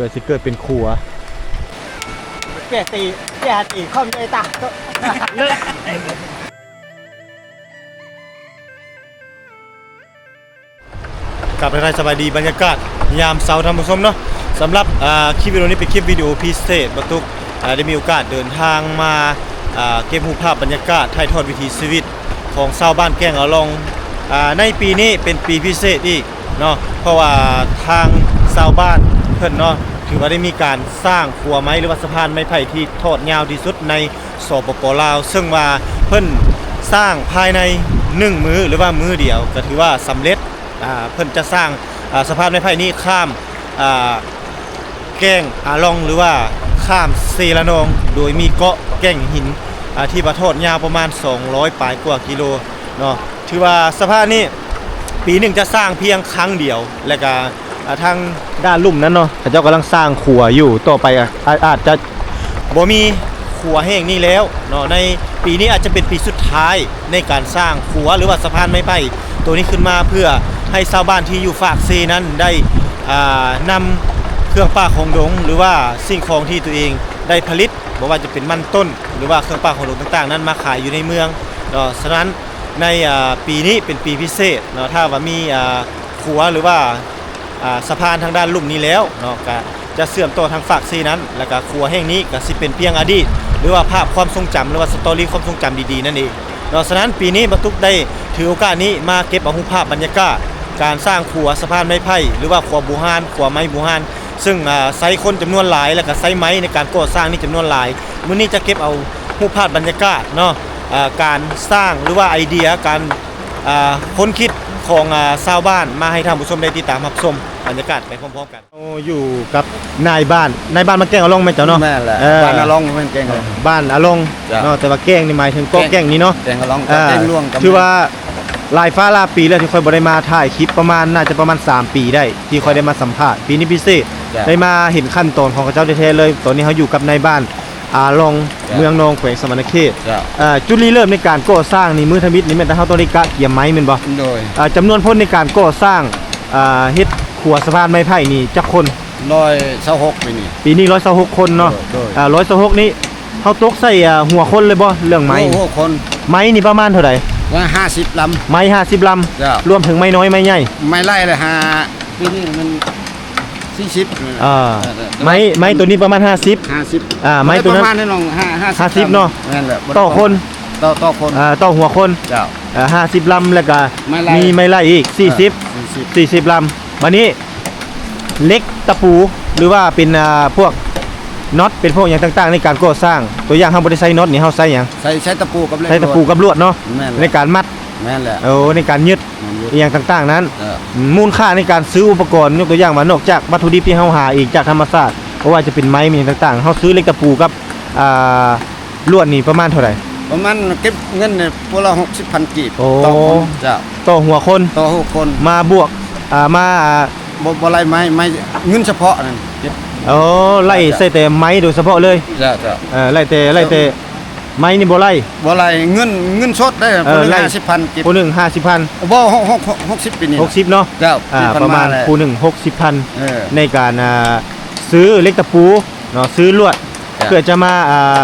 ເກີດ ຊິເກີດເປັນຂົວ. ແກຕີ ແກຕີຄອມເດຕາ ກັບທັກທາຍສະບາຍດີບັນຍາກາດຍາມເຊົ້າທ່ານຜູ້ຊົມເນາະ. ສຳລັບ ອ່າ ຄລິບວິດີໂອນີ້ເປັນຄລິບວິດີໂອພິເສດ ບ່າວຕຸກ ອ່າ ໄດ້ມີໂອກາດເດີນທາງມາ ອ່າ ເກັບຮູບພາບບັນຍາກາດ ຖ່າຍທອດວິຖີຊີວິດຂອງຊາວບ້ານແກ້ງອາລ່ອງ. ອ່າ ໃນປີນີ້ເປັນປີພິເສດອີກເນາະ ເພາະວ່າທາງຊາວບ້ານເພິ່ນເນາະ ຖືວ່າໄດ້ມີການສ້າງຂົວໄມ້ ຫຼືວ່າສະພານໄມ້ໄຜ່ທີ່ທອດຍາວທີ່ສຸດໃນ ສປປ ລາວ ເຊິ່ງວ່າເພິ່ນສ້າງພາຍໃນໜຶ່ງມື້ ຫຼືວ່າມື້ດຽວ ກໍຖືວ່າສຳເລັດ. ອ່າ ເພິ່ນຈະສ້າງ ອ່າ ສະພານໄມ້ໄຜ່ນີ້ຂ້າມ ອ່າ ແກ້ງອາລ່ອງ ຫຼືວ່າຂ້າມເຊລະນອງ ໂດຍມີເກາະແກ້ງຫີນ ອ່າ ທີ່ວ່າທອດຍາວປະມານສອງຮ້ອຍປາຍກວ່າກິໂລເນາະ. ຖືວ່າສະພານນີ້ປີໜຶ່ງຈະສ້າງພຽງຄັ້ງດຽວ ແລະກະ ອ່າ ທາງດ້ານລຸ່ມນັ້ນເນາະ ເຂົາເຈົ້າກຳລັງສ້າງຂົວຢູ່ ຕໍ່ໄປອາ ອາດຈະບໍ່ມີຂົວແຫ່ງນີ້ແລ້ວເນາະ. ໃນປີນີ້ອາດຈະເປັນປີສຸດທ້າຍໃນການສ້າງຂົວ ຫຼືວ່າສະພານໄມ້ໄຜ່ໂຕນີ້ຂຶ້ນມາ ເພື່ອໃຫ້ຊາວບ້ານທີ່ຢູ່ຟາກເຊນັ້ນໄດ້ ອ່າ ນຳເຄື່ອງປ່າຂອງດົງ ຫຼືວ່າສິ່ງຂອງທີ່ຕົວເອງໄດ້ຜະລິດ ບໍ່ວ່າຈະເປັນມັນຕົ້ນ ຫຼືວ່າເຄື່ອງປ່າຂອງດົງຕ່າງໆນັ້ນມາຂາຍຢູ່ໃນເມືອງເນາະ. ສະນັ້ນ ໃນ ອ່າ ປີນີ້ເປັນປີພິເສດເນາະ ຖ້າວ່າມີ ອ່າ ຂົວ ຫຼືວ່າ ອ່າ ສະພານທາງດ້ານລຸ່ມນີ້ແລ້ວເນາະ ກະຈະເຊື່ອມຕໍ່ທາງຟາກເຊນັ້ນ ແລ້ວກະຂົວແຫ່ງນີ້ກະຊິເປັນພຽງອະດີດ ຫຼືວ່າພາບຄວາມຊົງຈຳ ຫຼືວ່າສະຕໍຣີຄວາມຊົງຈຳດີໆນັ້ນເອງເນາະ. ສະນັ້ນ ປີນີ້ບ່າວຕຸກໄດ້ຖືໂອກາດນີ້ມາເກັບເອົາຮູບພາບບັນຍາກາດການສ້າງຂົວສະພານໄມ້ໄຜ່ ຫຼືວ່າຂົວບູຮານ ຂົວໄມ້ບູຮານ ເຊິ່ງ ອ່າ ໃຊ້ຄົນຈຳນວນຫຼາຍ ແລ້ວກະໃຊ້ໄມ້ໃນການກໍ່ສ້າງນີ້ຈຳນວນຫຼາຍ. ມື້ນີ້ຈະເກັບເອົາຮູບພາບບັນຍາກາດເນາະ ອ່າ ການສ້າງ ຫຼືວ່າໄອເດຍການ ອ່າ ຄົ້ນຄິດຂອງ ອ່າ ຊາວບ້ານ ມາໃຫ້ທ່ານຜູ້ຊົມໄດ້ຕິດຕາມຮັບຊົມບັນຍາກາດໄປພ້ອມໆກັນ. ເຮົາຢູ່ກັບນາຍບ້ານ ນາຍບ້ານບ້ານແກ້ງອາລ່ອງແມ່ນເຈົ້າເນາະ? ແມ່ນແຫຼະ ເອີ ບ້ານອາລ່ອງ ແມ່ນແກ້ງອາລ່ອງ ບ້ານອາລ່ອງເນາະ. ແຕ່ວ່າແກ້ງນີ້ໝາຍເຖິງເກາະແກ້ງນີ້ເນາະ ແກ້ງອາລ່ອງ ເອີ ແກ້ງຫຼວງກໍ ຖືວ່າຫຼາຍຟ້າຫຼາຍປີແລ້ວທີ່ຂ້ອຍບໍ່ໄດ້ມາຖ່າຍຄລິບ ປະມານ ໜ້າຈະປະມານສາມປີໄດ້ ທີ່ຂ້ອຍໄດ້ມາສຳພາດ. ປີນີ້ພິເສດ ເຈົ້າ ໄດ້ມາເຫັນຂັ້ນຕອນຂອງເຂົາເຈົ້າແທ້ໆເລີຍ. ຕອນນີ້ເຮົາຢູ່ກັບນາຍບ້ານ ອາລ່ອງ ເຈົ້າ ເມືອງນອງ ແຂວງສະຫວັນນະເຂດ ເຈົ້າ. ເອີ ຈຸດລິເລີ່ມໃນການກໍ່ສ້າງນີ້ ມື້ທຳອິດນີ້ແມ່ນແຕ່ເຮົາຕ້ອງໄດ້ກະກຽມໄມ້ແມ່ນບໍ່? ໂດຍ. ເອີ ຈຳນວນຄົນໃນການກໍ່ສ້າງ ເອີ ເຮັດຂົວສະພານໄມ້ໄຜ່ນີ້ຈັກຄົນ? ຮ້ອຍຊາວຫົກປີນີ້ ປີນີ້ຮ້ອຍຊາວຫົກຄົນເນາະ. ໂດຍ ໂດຍ. ເອີ ຮ້ອຍຊາວຫົກນີ້ ເຮົາຕົກໃສ່ ເອີ ຫົວຄົນເລີຍບໍ່ ເລື່ອງໄມ້? ຫົວ ຫົວຄົນ. ໄມ້ນີ້ປະມານເທົ່າໃດ? ຮ້ອຍຫ້າສິບລຳ. ໄມ້ຫ້າສິບລຳ ເຈົ້າ. ລວມເຖິງໄມ້ນ້ອຍໄມ້ໃຫຍ່? ໄມ້ໄລ່ລະຫ້າ ປີນີ້ມັນສີ່ສິບ ເອີ ເອີ ເອີ ໄມ້ ໄມ້ໂຕນີ້ປະມານຫ້າສິບ ຫ້າສິບ ອ່າ ໄມ້ໂຕນັ້ນປະມານນັ້ນ ຫ້າ ຫ້າສິບເນາະ. ແມ່ນແຫຼະ ຕໍ່ຄົນ ຕໍ່ ຕໍ່ຄົນ ອ່າ ຕໍ່ຫົວຄົນ ເຈົ້າ. ເອີ ຫ້າສິບລຳ ແລ້ວກະມີໄມ້ໄລ່ອີກ ສີ່ສິບ ສີ່ສິບ ສີ່ສິບລຳ. ບາດນີ້ ເຫຼັກຕະປູ ຫຼືວ່າເປັນ ອ່າ ພວກນັອດ ເປັນພວກຫຍັງຕ່າງໆ ໃນການກໍ່ສ້າງ ຕົວຢ່າງເຮົາບໍ່ໄດ້ໃຊ້ນັອດນີ້ ເຮົາໃຊ້ຫຍັງ? ໃຊ້ ໃຊ້ຕະປູກັບເຫຼັກ ໃຊ້ຕະປູກັບລວດເນາະ ແມ່ນແຫຼະ ໃນການມັດ ແມ່ນແຫຼະ ໂອ້ ໃນການຍຶດ ອີ່ຫຍັງຕ່າງໆນັ້ນ. ເອີ ອືມ ມູນຄ່າໃນການຊື້ອຸປະກອນ ຍົກຕົວຢ່າງວ່າ ນອກຈາກວັດຖຸດິບທີ່ເຮົາຫາເອງຈາກທຳມະຊາດ ບໍ່ວ່າຈະເປັນໄມ້ ມີຫຍັງຕ່າງໆ ເຮົາຊື້ເຫຼັກຕະປູກັບ ອ່າ ລວດນີ້ປະມານເທົ່າໃດ? ປະມານເກັບເງິນນີ້ຜູ້ລະຫົກສິບພັນກີບ ໂອ້ ຕໍ່ຄົນ ເຈົ້າ ຕໍ່ຫົວຄົນ ຕໍ່ຫົວຄົນ ມາບວກ ອ່າ ມາ ບໍ່ ບໍ່ໄລ່ໄມ້ ໄມ້ ເງິນສະເພາະນັ້ນເກັບ ໂອ້ ໄລ່ໃສ່ແຕ່ໄມ້ໂດຍສະເພາະເລີຍ ເຈົ້າ ເຈົ້າ. ເອີ ໄລ່ແຕ່ ໄລ່ແຕ່ໄມ້ນີ້ບໍ່ໄລ່ ບໍ່ໄລ່ ເງິນ ເງິນສົດເດ້ ເອີ ຜູ້ໜຶ່ງ ໄລ່ຫ້າສິບພັນກີບ ຜູ້ໜຶ່ງຫ້າສິບພັນ ບໍ່ ຫົກ ຫົກ ຫົກສິບປີນີ້ ຫົກສິບເນາະ ເຈົ້າ. ອ່າ ປະມານຜູ້ໜຶ່ງຫົກສິບພັນ ເອີ ໃນການ ອ່າ ຊື້ເຫຼັກຕະປູເນາະ ຊື້ລວດ ເພື່ອຈະມາ ອ່າ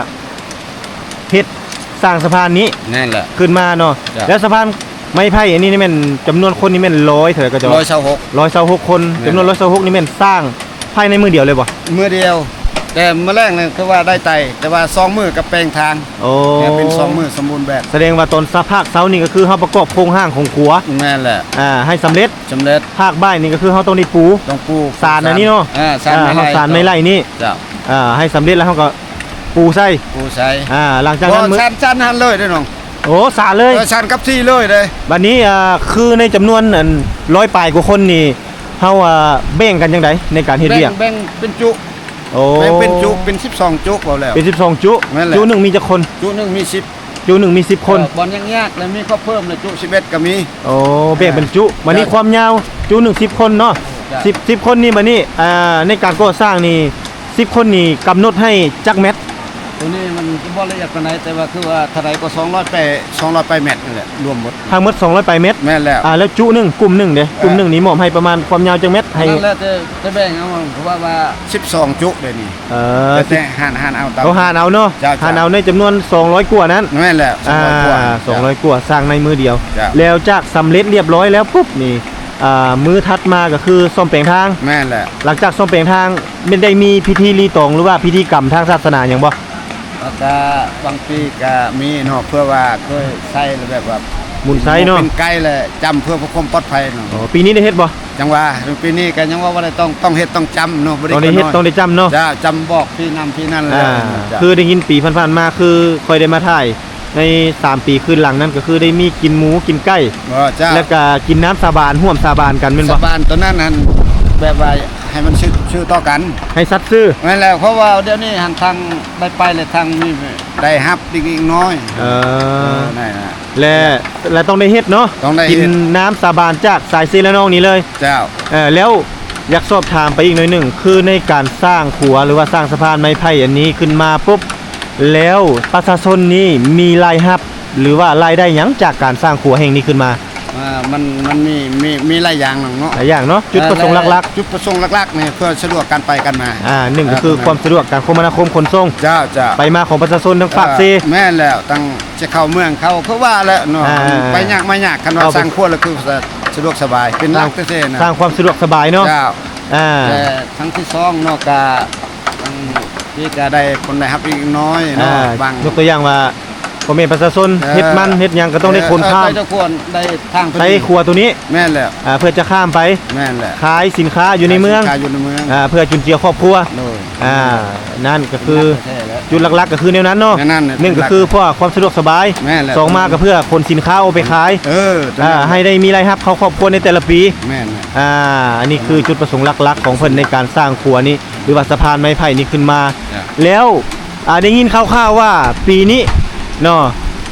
ເຮັດສ້າງສະພານນີ້ ແມ່ນແຫຼະ ຂຶ້ນມາເນາະ ເຈົ້າ. ແລ້ວສະພານໄມ້ໄຜ່ອັນນີ້ນີ້ແມ່ນຈຳນວນຄົນນີ້ແມ່ນຮ້ອຍເທົ່າໃດກໍຈະ ຮ້ອຍຊາວຫົກ ຮ້ອຍຊາວຫົກຄົນ ແມ່ນແຫຼະ. ຈຳນວນຮ້ອຍຊາວຫົກນີ້ແມ່ນສ້າງພາຍໃນມື້ດຽວເລີຍບໍ່? ມື້ດຽວ ແຕ່ມື້ແລງນີ້ຄືວ່າໄດ້ໄຕ່ ແຕ່ວ່າສອງມື້ກໍແປງທາງ ໂອ້ ເປັນສອງມື້ສົມບູນແບບ. ສະແດງວ່າຕອນສະພາກເຊົ້ານີ້ກໍຄືເຮົາປະກອບໂຄງຮ່າງຂອງຂົວ ແມ່ນແຫຼະ ອ່າ ໃຫ້ສຳເລັດ ສຳເລັດ. ພາກບ່າຍນີ້ກໍຄືເຮົາຕ້ອງໄດ້ປູ ຕ້ອງປູ ສານອັນນີ້ເນາະ ເອີ ສານ ອ່າ ໄມ້ໄລ່ ເຮົາສານໄມ້ໄລ່ນີ້ ເຈົ້າ ອ່າ ໃຫ້ສຳເລັດແລ້ວເຮົາກໍ ປູໃສ່ ປູໃສ່ ອ່າ ຫຼັງຈາກນັ້ນ ບໍ່ ຊັ້ນ ຊັ້ນຫັ້ນເລີຍເດ້ນ້ອງ ໂອ້ ສານເລີຍ ເອີ ຊັ້ນກັບທີ່ເລີຍເດ້. ບັດນີ້ ອ່າ ຄືໃນຈຳນວນອັນຮ້ອຍປາຍກວ່າຄົນນີ້ ເຮົາ ອ່າ ແບ່ງກັນຈັ່ງໃດໃນການເຮັດວຽກ? ແບ່ງ ແບ່ງເປັນຈຸ ໂອ້ ແບ່ງເປັນຈຸ ເປັນສິບສອງຈຸ ເວົ້າແລ້ວ ເປັນສິບສອງຈຸ ແມ່ນແຫຼະ ຈຸໜຶ່ງມີຈັກຄົນ? ຈຸໜຶ່ງມີສິບ ຈຸໜຶ່ງມີສິບຄົນ ເອີ ບ່ອນຍາກໆ ແລ້ວມີຄວາມເພີ່ມແລ້ວຈຸສິບເອັດກໍມີ ໂອ້ ແບ່ງເປັນຈຸ ບັດນີ້ຄວາມຍາວຈຸໜຶ່ງສິບຄົນເນາະ ເຈົ້າ ສິບ ສິບຄົນນີ້ ບັດນີ້ ອ່າ ໃນການກໍ່ສ້າງນີ້ ສິບຄົນນີ້ກຳນົດໃຫ້ຈັກແມັດ? ໂຕນີ້ມັນ ບໍ່ລະອຽດປານໃດ ແຕ່ວ່າຄືວ່າເທົ່າໃດກໍສອງຮ້ອຍປາຍ ສອງຮ້ອຍປາຍແມັດນີ້ແຫຼະ ລວມໝົດ ທັງໝົດສອງຮ້ອຍປາຍແມັດ. ແມ່ນແລ້ວ ອ່າ ແລ້ວຈຸໜຶ່ງ ກຸ່ມໜຶ່ງເດ້ ເອີ ກຸ່ມໜຶ່ງນີ້ມອບໃຫ້ປະມານຄວາມຍາວຈັກແມັດ? ໃຫ້ ນັ້ນແຫຼະ ແຕ່ ແຕ່ແບ່ງເອົາ ເພາະວ່າ ວ່າ ສິບສອງຈຸເດນີ້. ເອີ ແຕ່ ແຕ່ຫານ ຫານເອົາຕາມ ເຂົາຫານເອົາເນາະ. ເຈົ້າ ຫານເອົາໃນຈຳນວນສອງຮ້ອຍກວ່ານັ້ນ. ແມ່ນແລ້ວ ສອງຮ້ອຍກວ່າ ອ່າ ສອງຮ້ອຍກວ່າ ສ້າງໃນມື້ດຽວ. ເຈົ້າ ແລ້ວຈາກສຳເລັດລຽບຮ້ອຍແລ້ວປຸບນີ້ ອ່າ ມື້ຖັດມາກໍຄືສ້ອມແປງທາງ. ແມ່ນແຫຼະ ຫຼັງຈາກສ້ອມແປງທາງ ແມ່ນໄດ້ມີພິທີລີຕອງ ຫຼືວ່າພິທີກຳທາງສາສະໜາຫຍັງບໍ່? ແລ້ວກະບາງປີກະມີເນາະ ເພື່ອວ່າເຄີຍໃຊ້ແລ້ວແບບວ່າບຸນໄຊເນາະ ເປັນໄກ່ ແລະ ຈຳເພື່ອຄວາມປອດໄພເນາະ. ອໍ ປີນີ້ໄດ້ເຮັດບໍ່? ຈັ່ງວ່າ ປີນີ້ກະຍັງວ່າບໍ່ໄດ້ ຕ້ອງ ຕ້ອງເຮັດຕ້ອງຈຳເນາະ ບໍ່ໄດ້ ຕ້ອງໄດ້ເຮັດ ຕ້ອງໄດ້ຈຳເນາະ. ເຈົ້າ ຈຳບອກທີ່ນັ້ນທີ່ນັ້ນແລ້ວ. ອ່າ ເຈົ້າ ຄືໄດ້ຍິນປີຜ່ານໆມາ ຄືຂ້ອຍໄດ້ມາຖ່າຍ ໃນສາມປີຄືນຫຼັງນັ້ນ ກໍຄືໄດ້ມີກິນໝູກິນໄກ່ ເອີ ເຈົ້າ ແລ້ວກະກິນນ້ຳສາບານ ຮ່ວມສາບານກັນແມ່ນບໍ່? ສາບານໂຕນັ້ນຫັ້ນ ແບບວ່າໃຫ້ມັນຊື່ ຊື່ຕໍ່ກັນ ໃຫ້ສັດຊື່. ແມ່ນແລ້ວ ເພາະວ່າດຽວນີ້ຫັ້ນ ທາງໄດ້ໄປແລ້ວ ທາງນີ້ໄດ້ຮັບເລັກໆນ້ອຍໆ. ເອີ ເອີ ນັ້ນນະ ແລະ ແລະຕ້ອງໄດ້ເຮັດເນາະ ຕ້ອງໄດ້ເຮັດ ກິນນ້ຳສາບານຈາກສາຍເຊລະນອງນີ້ເລີຍ. ເຈົ້າ ເອີ ແລ້ວຢາກສອບຖາມໄປອີກໜ້ອຍໜຶ່ງ ຄືໃນການສ້າງຂົວ ຫຼືວ່າສ້າງສະພານໄມ້ໄຜ່ອັນນີ້ຂຶ້ນມາປຸບ ແລ້ວປະຊາຊົນນີ້ມີລາຍຮັບ ຫຼືວ່າລາຍໄດ້ຫຍັງຈາກການສ້າງຂົວແຫ່ງນີ້ຂຶ້ນມາ? ອ່າ ມັນ ມັນມີ ມີ ມີຫຼາຍຢ່າງເນາະ ຫຼາຍຢ່າງເນາະ. ຈຸດປະສົງຫຼັກໆ ຈຸດປະສົງຫຼັກໆນີ້ເພື່ອສະດວກການໄປການມາ. ອ່າ ໜຶ່ງກໍຄືຄວາມສະດວກການຄົມມະນາຄົມຂົນສົ່ງ ເຈົ້າ ເຈົ້າ ໄປມາຂອງປະຊາຊົນທັງຟາກເຊ. ເອີ ແມ່ນແລ້ວ ຕັ້ງ ຈະເຂົ້າເມືອງເຂົາຄືວ່າແຫຼະເນາະ. ອ່າ ໄປຍາກມາຍາກ ຄັນວ່າສ້າງຂົວແລ້ວຄືສະ ສະດວກສະບາຍ ເປັນຫຼັກແທ້ໆນະ ສ້າງຄວາມສະດວກສະບາຍເນາະ. ເຈົ້າ ອ່າ ແລະ ຄັ້ງທີສອງເນາະ ກະ ອືມ ທີ່ກະໄດ້ຜົນໄດ້ຮັບອີກໜ້ອຍເນາະ. ອ່າ ບາງ ຍົກຕົວຢ່າງວ່າ ພໍ່ແມ່ປະຊາຊົນ ເອີ ເຮັດມັນເຮັດຫຍັງກໍຕ້ອງໄດ້ຂົນຂ້າມ ເອີ ເຈົ້າຄວນໄດ້ທາງ ໃຊ້ຂົວໂຕນີ້. ແມ່ນແລ້ວ ອ່າ ເພື່ອຈະຂ້າມໄປ ແມ່ນແຫຼະ ຂາຍສິນຄ້າຢູ່ໃນເມືອງ ຂາຍສິນຄ້າຢູ່ໃນເມືອງ ອ່າ ເພື່ອຈຸນເຈືອຄອອບຄົວ. ໂດຍ ອ່າ ນັ້ນກໍຄືຈຸດຫຼັກໆກໍຄືແນວນັ້ນເນາະ. ໜຶ່ງກໍຄືເພື່ອຄວາມສະດວກສະບາຍ. ແມ່ນແລ້ວ ສອງມາກໍເພື່ອຂົນສິນຄ້າອອກໄປຂາຍ. ເອີ ອ່າ ໃຫ້ໄດ້ມີລາຍຮັບເຂົ້າຄອບຄົວໃນແຕ່ລະປີ. ແມ່ນແລ້ວ ອ່າ ອັນນີ້ຄືຈຸດປະສົງຫຼັກໆຂອງເພິ່ນໃນການສ້າງຂົວນີ້ ຫຼືວ່າສະພານໄມ້ໄຜ່ນີ້ຂຶ້ນມາ. ແລ້ວ ອ່າ ໄດ້ຍິນຂ່າວໆວ່າປີນີ້ເນາະ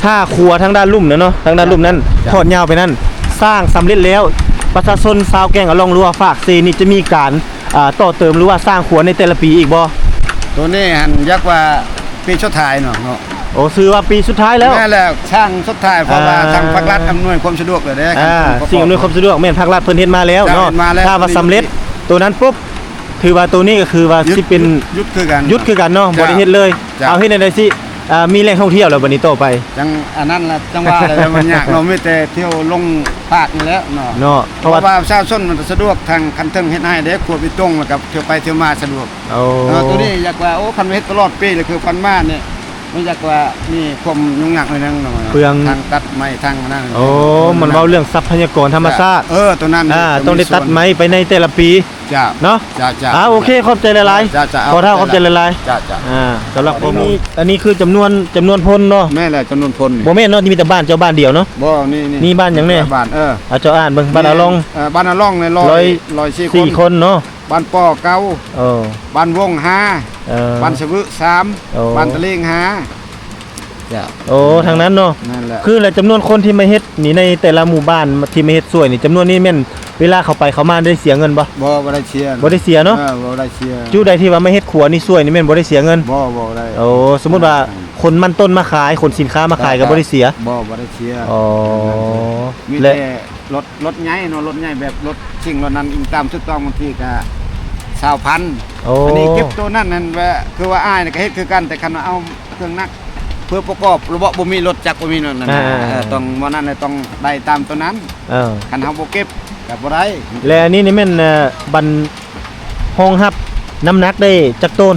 ຖ້າຂົວທາງດ້ານລຸ່ມນັ້ນເນາະ ທາງດ້ານລຸ່ມນັ້ນ ທອດຍາວໄປນັ້ນ ສ້າງສຳເລັດແລ້ວ ປະຊາຊົນຊາວແກ້ງອາລ່ອງ ຫຼືວ່າຟາກເຊນີ້ ຈະມີການ ອ່າ ຕໍ່ເຕີມ ຫຼືວ່າສ້າງຂົວໃນແຕ່ລະປີອີກບໍ່? ໂຕນີ້ຫັ້ນຢາກວ່າປີສຸດທ້າຍເນາະ ເນາະ. ໂອ້ ຖືວ່າປີສຸດທ້າຍແລ້ວ. ແມ່ນແລ້ວ ສ້າງສຸດທ້າຍ ເພາະວ່າ ອ່າ ທາງພາກລັດອຳນວຍຄວາມສະດວກແລ້ວເດ້. ອ່າ ສິ່ງອຳນວຍຄວາມສະດວກແມ່ນພາກລັດເພິ່ນເຮັດມາແລ້ວເນາະ. ຖ້າວ່າສຳເລັດໂຕນັ້ນປຸບ ຖືວ່າໂຕນີ້ກໍຄືວ່າຊິເປັນ ຢຸດຄືກັນ ຢຸດຄືກັນເນາະ. ບໍ່ໄດ້ເຮັດເລີຍ. ເອົາ ເຮັດແນວໃດຊິ ອ່າ ມີແຫຼ່ງທ່ອງທ່ຽວແລ້ວບັດນີ້ຕໍ່ໄປ? ຈັ່ງອັນນັ້ນລະ ຈັ່ງວ່າແຫຼະ ມັນຍາກເນາະ ມີແຕ່ທ່ຽວລົງພາກນີ້ແຫຼະເນາະ ເນາະ. ເພາະວ່າ ເພາະວ່າປະຊາຊົນມັນສະດວກ ທາງຂັ້ນເທິງເຮັດໃຫ້ເດ້ ຂົວເບຕົງ ແລ້ວກໍທ່ຽວໄປທ່ຽວມາສະດວກ. ໂອ້ ເອີ ໂຕນີ້ຢາກວ່າ ໂອ້ ຄັນວ່າເຮັດຕະຫຼອດປີ ແລ້ວຄືຜ່ານມານີ້ ມັນຢາກວ່າມີຄວາມຫຍຸ້ງຍາກໜ້ອຍໜຶ່ງເນາະ ເປືອງ ທາງຕັດໄມ້ ທາງນັ້ນ. ໂອ້ ມັນເວົ້າເລື່ອງຊັບພະຍາກອນທຳມະຊາດ. ເອີ ໂຕນັ້ນ ອ່າ ຕ້ອງໄດ້ຕັດໄມ້ໄປໃນແຕ່ລະປີ. ເຈົ້າ ເນາະ. ເຈົ້າ ເຈົ້າ ອ່າ ໂອເຄ ຂອບໃຈຫຼາຍໆ. ເຈົ້າ ເຈົ້າ ຂໍເທົ່າ ຂອບໃຈຫຼາຍໆ. ເຈົ້າ ເຈົ້າ ອ່າ ສຳລັບ ອັນນີ້ ອັນນີ້ຄືຈຳນວນ ຈຳນວນພົນເນາະ. ແມ່ນແຫຼະ ຈຳນວນພົນ. ບໍ່ແມ່ນເນາະ ມີແຕ່ບ້ານເຈົ້າບ້ານດຽວເນາະ. ບໍ່ ນີ້ ນີ້ ມີບ້ານຫຍັງແດ່? ບ້ານ ເອີ ເອົາ ເຈົ້າອ່ານເບິ່ງ. ບ້ານອາລ່ອງ ເອີ ບ້ານອາລ່ອງນີ້ ຮ້ອຍ ຮ້ອຍສີ່ຄົນເນາະ. ບ້ານປໍເກົ່າ ເອີ ບ້ານວົງ ຫ້າ ເອີ ບ້ານສະວຶ ສາມ ໂອ້ ບ້ານຕະເລງ ຫ້າ. ເຈົ້າ ໂອ້ ທາງນັ້ນເນາະ. ນັ້ນແຫຼະ ຄືແລ້ວຈຳນວນຄົນທີ່ມາເຮັດນີ້ ໃນແຕ່ລະໝູ່ບ້ານທີ່ມາເຮັດຊ່ວຍນີ້ ຈຳນວນນີ້ແມ່ນເວລາເຂົາໄປເຂົາມາໄດ້ເສຍເງິນບໍ່? ບໍ່ ບໍ່ໄດ້ເສຍ ບໍ່ໄດ້ເສຍເນາະ. ເອີ ບໍ່ໄດ້ເສຍ. ຈຸດໃດທີ່ວ່າມາເຮັດຂົວນີ້ຊ່ວຍນີ້ແມ່ນບໍ່ໄດ້ເສຍເງິນ? ບໍ່ ບໍ່ໄດ້. ໂອ້ ສົມມຸດວ່າ ອ່າ ຂົນມັນຕົ້ນມາຂາຍ ຂົນສິນຄ້າມາຂາຍກໍບໍ່ໄດ້ເສຍ. ບໍ່ ບໍ່ໄດ້ເສຍ. ອໍ ມີແຕ່ ແລະ ລົດ ລົດໃຫຍ່ເນາະ ລົດໃຫຍ່ແບບລົດສິ່ງລົດນັ້ນ ອີງຕາມຖືກຕ້ອງ ບາງທີກໍຊາວພັນ. ໂອ້ ອັນນີ້ເກັບໂຕນັ້ນນັ້ນ ແບບຄືວ່າອ້າຍກໍເຮັດຄືກັນ ແຕ່ຄັນວ່າເອົາເຄື່ອງໜັກ ເພື່ອປະກອບລະບົບ ບໍ່ມີລົດຈັກ ບໍ່ມີນັ້ນ ອ່າ ເອີ ຕ້ອງ ບໍ່ນັ້ນແຫຼະ ຕ້ອງໄດ້ຕາມໂຕນັ້ນ. ເອີ ຄັນເຮົາບໍ່ເກັບກໍບໍ່ໄດ້. ແລະ ອັນນີ້ນີ້ແມ່ນ ເອີ ບັນ ຮອງຮັບນ້ຳໜັກໄດ້ຈັກໂຕນ?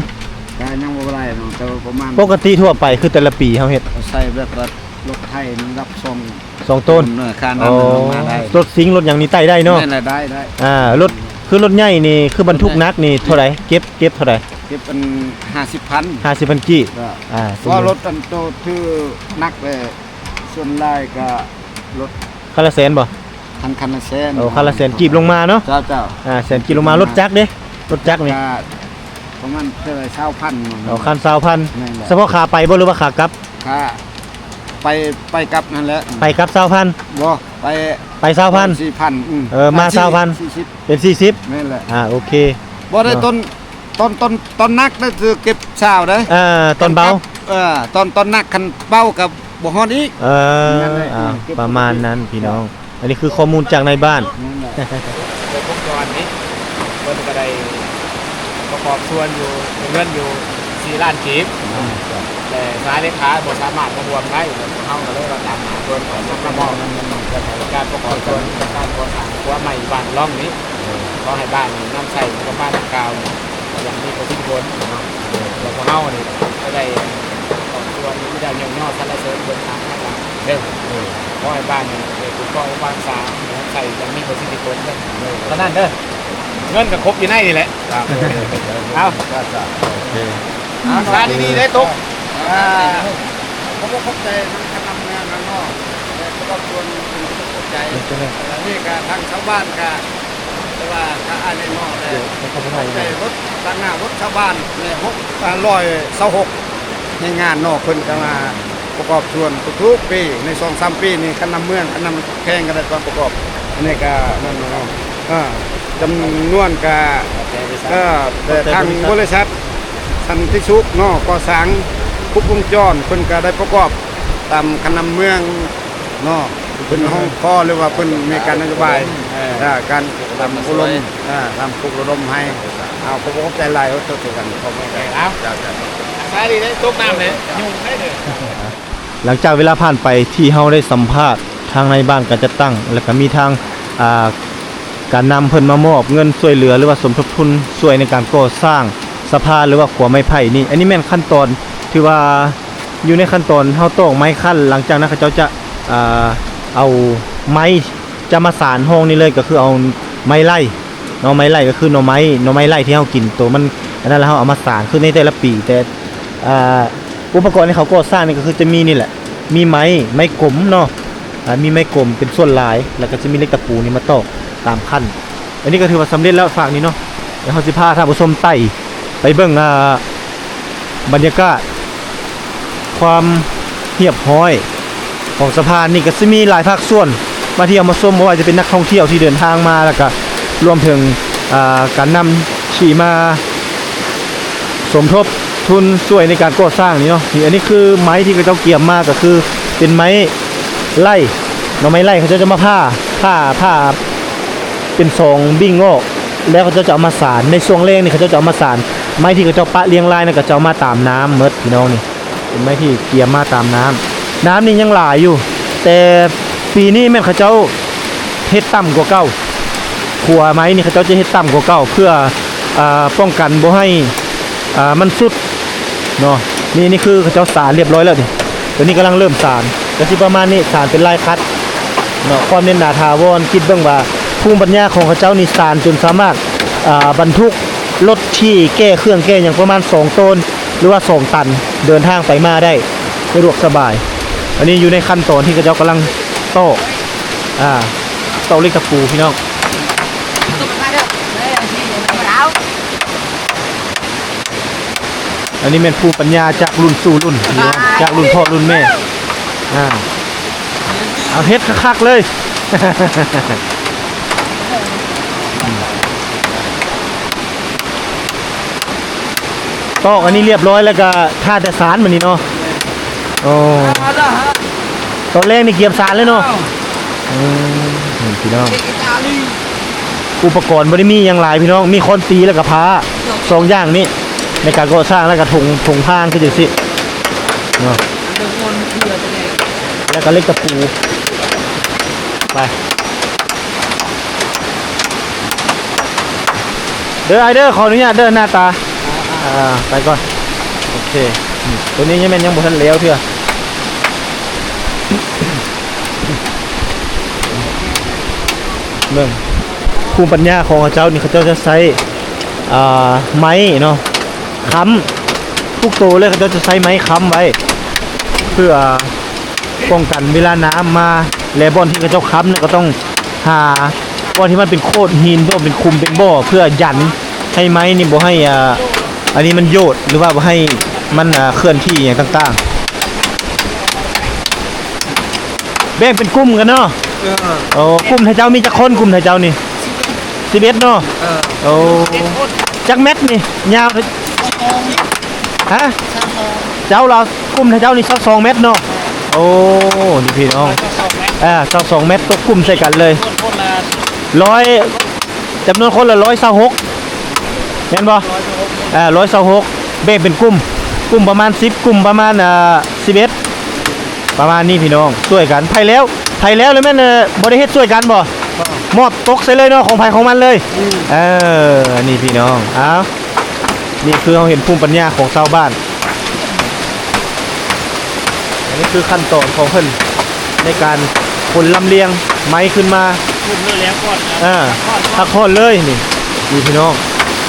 ກໍຍັງບໍ່ໄດ້ເນາະ ແຕ່ວ່າປະມານ ປົກກະຕິທົ່ວໄປຄືແຕ່ລະປີເຮົາເຮັດ ໃສ່ແບບວ່າລົດໄຖນ້ຳໜັກສອງ ສອງໂຕນ. ເອີ ຄ່ານ້ຳມັນລົງມາໄດ້. ອໍ ລົດຊິງລົດຫຍັງນີ້ໄຕ່ໄດ້ເນາະ? ແມ່ນແຫຼະ ໄດ້ ໄດ້. ອ່າ ລົດ ຄືລົດໃຫຍ່ນີ້ ຄືບັນທຸກໜັກນີ້ເທົ່າໃດ? ເກັບ ເກັບເທົ່າໃດ? ເກັບອັນຫ້າສິບພັນ. ຫ້າສິບພັນກີບ. ເຈົ້າ. ອ່າ ສະໝຸດວ່າລົດອັນໂຕຖືໜັກແຫຼະ ສ່ວນຫຼາຍກໍລົດ ຄັນລະແສນບໍ່? ຄັນ ຄັນລະແສນ. ໂອ້ ຄັນລະແສນກີບລົງມາເນາະ? ເຈົ້າ ເຈົ້າ. ອ່າ ແສນກີບລົງມາ. ລົດຈັກເດ້? ລົດຈັກນີ້ ກໍປະມານເທົ່າໃດ ຊາວພັນ. ອໍ ຄັນຊາວພັນ. ແມ່ນແຫຼະ. ສະເພາະຂາໄປບໍ່ ຫຼືວ່າຂາກັບ? ຂາໄປ ໄປກັບຫັ້ນແຫຼະ. ໄປກັບຊາວພັນ? ບໍ່ ໄປ ໄປຊາວພັນ. ສີ່ພັນ. ອືມ ເອີ ມາຊາວພັນ ສີ່ສິບ ເປັນສີ່ສິບ. ແມ່ນແຫຼະ. ອ່າ ໂອເຄ ບໍ່ໄດ້ ເນາະ ຕົ້ນ ຕອນ ຕອນ ຕອນໜັກນະ ຄືເກັບຊາວເດ້. ເອີ ຕອນເບົາ ເອີ ຕອນ ຕອນໜັກຄັນເບົາກໍບໍ່ຮອດອີກ. ເອີ ອ່າ ປະມານນັ້ນພີ່ນ້ອງ. ອັນນີ້ຄືຂໍ້ມູນຈາກນາຍບ້ານ. ແມ່ນແຫຼະ ຄົບວົງຈອນນີ້ ເພິ່ນກໍໄດ້ປະກອບສ່ວນຢູ່ ເງິນຢູ່ສີ່ລ້ານກີບ ແຕ່ສາເລຂາບໍ່ສາມາດມາຮ່ວມໄດ້ ພວກເຮົາກໍເລີຍວ່າຕາມຫາເພິ່ນ ເພິ່ນມາມອບການປະກອບສ່ວນການກໍ່ສ້າງຂົວໃໝ່ບ້ານລ່ອງນີ້ ຂໍໃຫ້ບ້ານນີ້ນຳໃຊ້ງົບປະມານດັ່ງກ່າວນີ້ຢ່າງມີປະສິດທິຜົນເນາະ ແລ້ວພວກເຮົານີ້ກໍໄດ້ ຂອບຄຸນ ມີແຕ່ຍ້ອງຍໍສັນລະເສີນເພິ່ນຕາມພາລະເດີ. ເອີ ຂໍໃຫ້ບ້ານນີ້ໄດ້ປົກປ້ອງຮັກສາ ໃຊ້ຢ່າງມີປະສິດທິຜົນເດີ. ເທົ່ານັ້ນເດີ. ເງິນກໍຄົບຢູ່ໃນນີ້ແຫຼະ. ເອົາ ສາທຸ ເດີຕົກ. ອ່າ ຂອບອົກຂອບໃຈນຳຄະນະເມືອງນຳເນາະ ແລະ ຄອບຄົວ ຂອບໃຈ. ອັນນີ້ກໍທາງຊາວບ້ານກໍ ແຕ່ວ່າຖ້າອ່ານໃນນອກແລ້ວ ໃຈລົດຕັດໜ້າລົດຊາວບ້ານໃນຫົກ ອ່າ ຮ້ອຍຊາວຫົກ ແຮງງານເນາະ ເພິ່ນກໍມາປະກອບສ່ວນທຸກໆປີ ໃນສອງສາມປີນີ້ ຄັນນຳເມືອງ ຄັນນຳແຂວງກໍໄດ້ມາປະກອບ. ອັນນີ້ກໍນັ້ນເນາະ ເອີ ຈຳນວນກໍ ກໍແຕ່ທາງບໍລິສັດສັນຕິສຸກເນາະ ກໍ່ສ້າງຄົບວົງຈອນ ເພິ່ນກໍໄດ້ປະກອບຕາມຄັນນຳເມືອງ ເນາະ ເພິ່ນຮ້ອງຂໍ ຫຼືວ່າເພິ່ນມີການນະໂຍບາຍ ເອີ ການ ການອົບຮົມ ເອີ ການປຸກລະດົມໃຫ້. ເອົາ ຂອບໃຈຫຼາຍ ເອີ ທຸກໆທ່ານ ຂອບໃຈ. ເອົາ ສາຍດີເດ້ ຕົກນ້ຳເດ້ ຫຍຸ້ງໄດ້ເດີ. ຫຼັງຈາກເວລາຜ່ານໄປ ທີ່ເຮົາໄດ້ສຳພາດທາງນາຍບ້ານການຈັດຕັ້ງ ແລ້ວກໍມີທາງ ອ່າ ການນຳເພິ່ນມາມອບເງິນຊ່ວຍເຫຼືອ ຫຼືວ່າສົມທົບທຶນຊ່ວຍໃນການກໍ່ສ້າງສະພານ ຫຼືວ່າຂົວໄມ້ໄຜ່ນີ້ ອັນນີ້ແມ່ນຂັ້ນຕອນ ຖືວ່າ ຢູ່ໃນຂັ້ນຕອນເຮົາຕອກໄມ້ຂັ້ນ ຫຼັງຈາກນັ້ນເຂົາເຈົ້າຈະ ອ່າ ເອົາໄມ້ ຈະມາສານຮ່ອງນີ້ເລີຍ ກໍຄືເອົາໄມ້ໄລ່ເນາະ ໄມ້ໄລ່ກໍຄືໜໍ່ໄມ້ ໜໍ່ໄມ້ໄລ່ທີ່ເຮົາກິນ ໂຕມັນອັນນັ້ນ ແລ້ວເຮົາເອົາມາສານ ຄືໃນແຕ່ລະປີ ແຕ່ ອ່າ ອຸປະກອນທີ່ເຂົາກໍ່ສ້າງນີ້ກໍຄືຈະມີນີ້ແຫຼະ ມີໄມ້ ໄມ້ກົມເນາະ ອ່າ ມີໄມ້ກົມເປັນສ່ວນຫຼາຍ ແລ້ວກໍຈະມີເຫຼັກຕະປູນີ້ມາຕອກຕາມຂັ້ນ. ອັນນີ້ກໍຖືວ່າສຳເລັດແລ້ວ ຟາກນີ້ເນາະ. ດຽວເຮົາຊິພາທ່ານຜູ້ຊົມໄຕ່ໄປເບິ່ງ ອ່າ ບັນຍາກາດຄວາມຮຽບຮ້ອຍຂອງສະພານນີ້ ກໍຊິມີຫຼາຍພາກສ່ວນມາທ່ຽວມາຊົມ ບໍ່ວ່າຈະເປັນນັກທ່ອງທ່ຽວທີ່ເດີນທາງມາ ແລ້ວກະລວມເຖິງ ອ່າ ການນຳທີ່ມາສົມທົບ ທຶນຊ່ວຍໃນການກໍ່ສ້າງນີ້ເນາະ. ນີ້ ອັນນີ້ຄືໄມ້ທີ່ເຂົາເຈົ້າກຽມມາ ກໍຄືເປັນໄມ້ໄລ່ ໜໍ່ໄມ້ໄລ່ ເຂົາເຈົ້າຈະມາຜ່າ ຜ່າ ຜ່າເປັນສອງບິ້ງອອກ ແລ້ວເຂົາເຈົ້າຈະເອົາມາສານ ໃນຊ່ວງແລ້ງນີ້ ເຂົາເຈົ້າຈະເອົາມາສານ ໄມ້ທີ່ເຂົາເຈົ້າປະລຽງລາຍນັ້ນ ກໍຈະເອົາມາຕາມນ້ຳໝົດ ພີ່ນ້ອງ. ນີ້ເປັນໄມ້ທີ່ກຽມມາຕາມນ້ຳ ນ້ຳນີ້ຍັງຫຼາຍຢູ່ ແຕ່ປີນີ້ແມ່ນເຂົາເຈົ້າເຮັດຕ່ຳກວ່າເກົ່າ ຂົວໄມ້ນີ້ເຂົາເຈົ້າຈະເຮັດຕ່ຳກວ່າເກົ່າ ເພື່ອ ອ່າ ປ້ອງກັນບໍ່ໃຫ້ ອ່າ ມັນຊຸດເນາະ. ນີ້ ນີ້ຄືເຂົາເຈົ້າສານຮຽບຮ້ອຍແລ້ວນີ້ ຕອນນີ້ກຳລັງເລີ່ມສານ ກໍຊິປະມານນີ້ ສານເປັນລາຍຂັດເນາະ ຄວາມແໜ້ນໜາຖາວອນ. ຄິດເບິ່ງວ່າພູມປັນຍາຂອງເຂົາເຈົ້ານີ້ສານຈົນສາມາດ ອ່າ ບັນທຸກລົດທີ່ແກ່ເຄື່ອງແກ່ຫຍັງປະມານສອງໂຕນ ຫຼືວ່າສອງຕັນ ເດີນທາງໄປມາໄດ້ສະດວກສະບາຍ. ອັນນີ້ຢູ່ໃນຂັ້ນຕອນທີ່ເຂົາເຈົ້າກຳລັງຕອກ ອ່າ ຕອກເຫຼັກຕະປູ ພີ່ນ້ອງ. ອັນນີ້ແມ່ນພູມປັນຍາຈາກລຸ້ນສູ່ລຸ້ນ ພີ່ນ້ອງ ຈາກລຸ້ນພໍ່ລຸ້ນແມ່ ອ່າ ເອົາເຮັດຄັກໆເລີຍ. ຕອກອັນນີ້ຮຽບຮ້ອຍແລ້ວກໍຖ້າແຕ່ສານບາດນີ້ເນາະ. ໂອ້ ຕອນແລກນີ້ກຽມສານເລີຍເນາະ. ອືມ ນີ້ພີ່ນ້ອງ ອຸປະກອນບໍ່ໄດ້ມີຫຍັງຫຼາຍພີ່ນ້ອງ ມີຄ້ອນຕີແລ້ວກໍພ້າ ສອງຢ່າງນີ້ໃນການກໍ່ສ້າງ ແລ້ວກໍຖົງ ຖົງພາງຄືຈັ່ງຊີ້ເນາະ ແລ້ວກໍເຫຼັກຕະປູ. ໄປ ເດີອ້າຍເດີ ຂໍອະນຸຍາດເດີ ໜ້າຕາ ອ່າ ໄປກ່ອນ. ໂອເຄ ນີ້ ໂຕນີ້ຍັງແມ່ນຍັງບໍ່ທັນແລ້ວເທື່ອ. ເບິ່ງ ພູມປັນຍາຂອງເຂົາເຈົ້ານີ້ ເຂົາເຈົ້າຈະໃຊ້ ອ່າ ໄມ້ເນາະ ຄ້ຳ ທຸກໂຕເລີຍ ເຂົາເຈົ້າຈະໃຊ້ໄມ້ຄ້ຳໄວ້ ເພື່ອປ້ອງກັນເວລານ້ຳມາ ແລະ ບ່ອນທີ່ເຂົາເຈົ້າຄ້ຳນັ້ນ ກໍຕ້ອງຫາບ່ອນທີ່ມັນເປັນໂຂດຫີນ ຫຼືວ່າເປັນຂຸມເປັນບໍ່ ເພື່ອຢັນໃຫ້ໄມ້ນີ້ບໍ່ໃຫ້ ອ່າ ອັນນີ້ມັນໂຍດ ຫຼືວ່າບໍ່ໃຫ້ມັນ ອ່າ ເຄື່ອນທີ່ຫຍັງຕ່າງໆ. ແບ່ງເປັນກຸ່ມກັນເນາະ. ເອີ ໂອ້ ກຸ່ມໄທເຈົ້າມີຈັກຄົນ? ກຸ່ມໄທເຈົ້ານີ້ສິບເອັດເນາະ. ເອີ ໂອ້ ສິບເອັດຄົນ ຈັກແມັດນີ້ ຍາວ ຮະ? ເຈົ້າລາວກຸ່ມເຈົ້ານີ້ຊາວສອງແມັດເນາະ. ໂອ້ ນີ້ພີ່ນ້ອງ ຊາວສອງແມັດ ອ່າ ຊາວສອງແມັດ ຕົກກຸ່ມໃສ່ກັນເລີຍ ຮ້ອຍ ຈຳນວນຄົນລະຮ້ອຍຊາວຫົກ ແມ່ນບໍ່? ອ່າ ຮ້ອຍຊາວຫົກ ແບ່ງເປັນກຸ່ມ ກຸ່ມປະມານສິບ ກຸ່ມປະມານ ອ່າ ສິບເອັດ ປະມານນີ້ພີ່ນ້ອງ ຊ່ວຍກັນ. ໃຜແລ້ວ ໃຜແລ້ວ ແລ້ວແມ່ນ ເອີ ບໍ່ໄດ້ເຮັດຊ່ວຍກັນບໍ່? ມອບຕົກໃສ່ເລີຍເນາະ ຂອງໃຜຂອງມັນເລີຍ. ເອີ ນີ້ພີ່ນ້ອງ ອ້າວ ນີ້ຄືເຮົາເຫັນພູມປັນຍາຂອງຊາວບ້ານ. ອັນນີ້ຄືຂັ້ນຕອນຂອງເພິ່ນໃນການຂົນລຳລຽງໄມ້ຂຶ້ນມາ ຂຶ້ນເຮືອແລ້ວກ່ອນ ອ່າ ພັກຜ່ອນ ພັກຜ່ອນເລີຍ. ນີ້ ນີ້ພີ່ນ້ອງ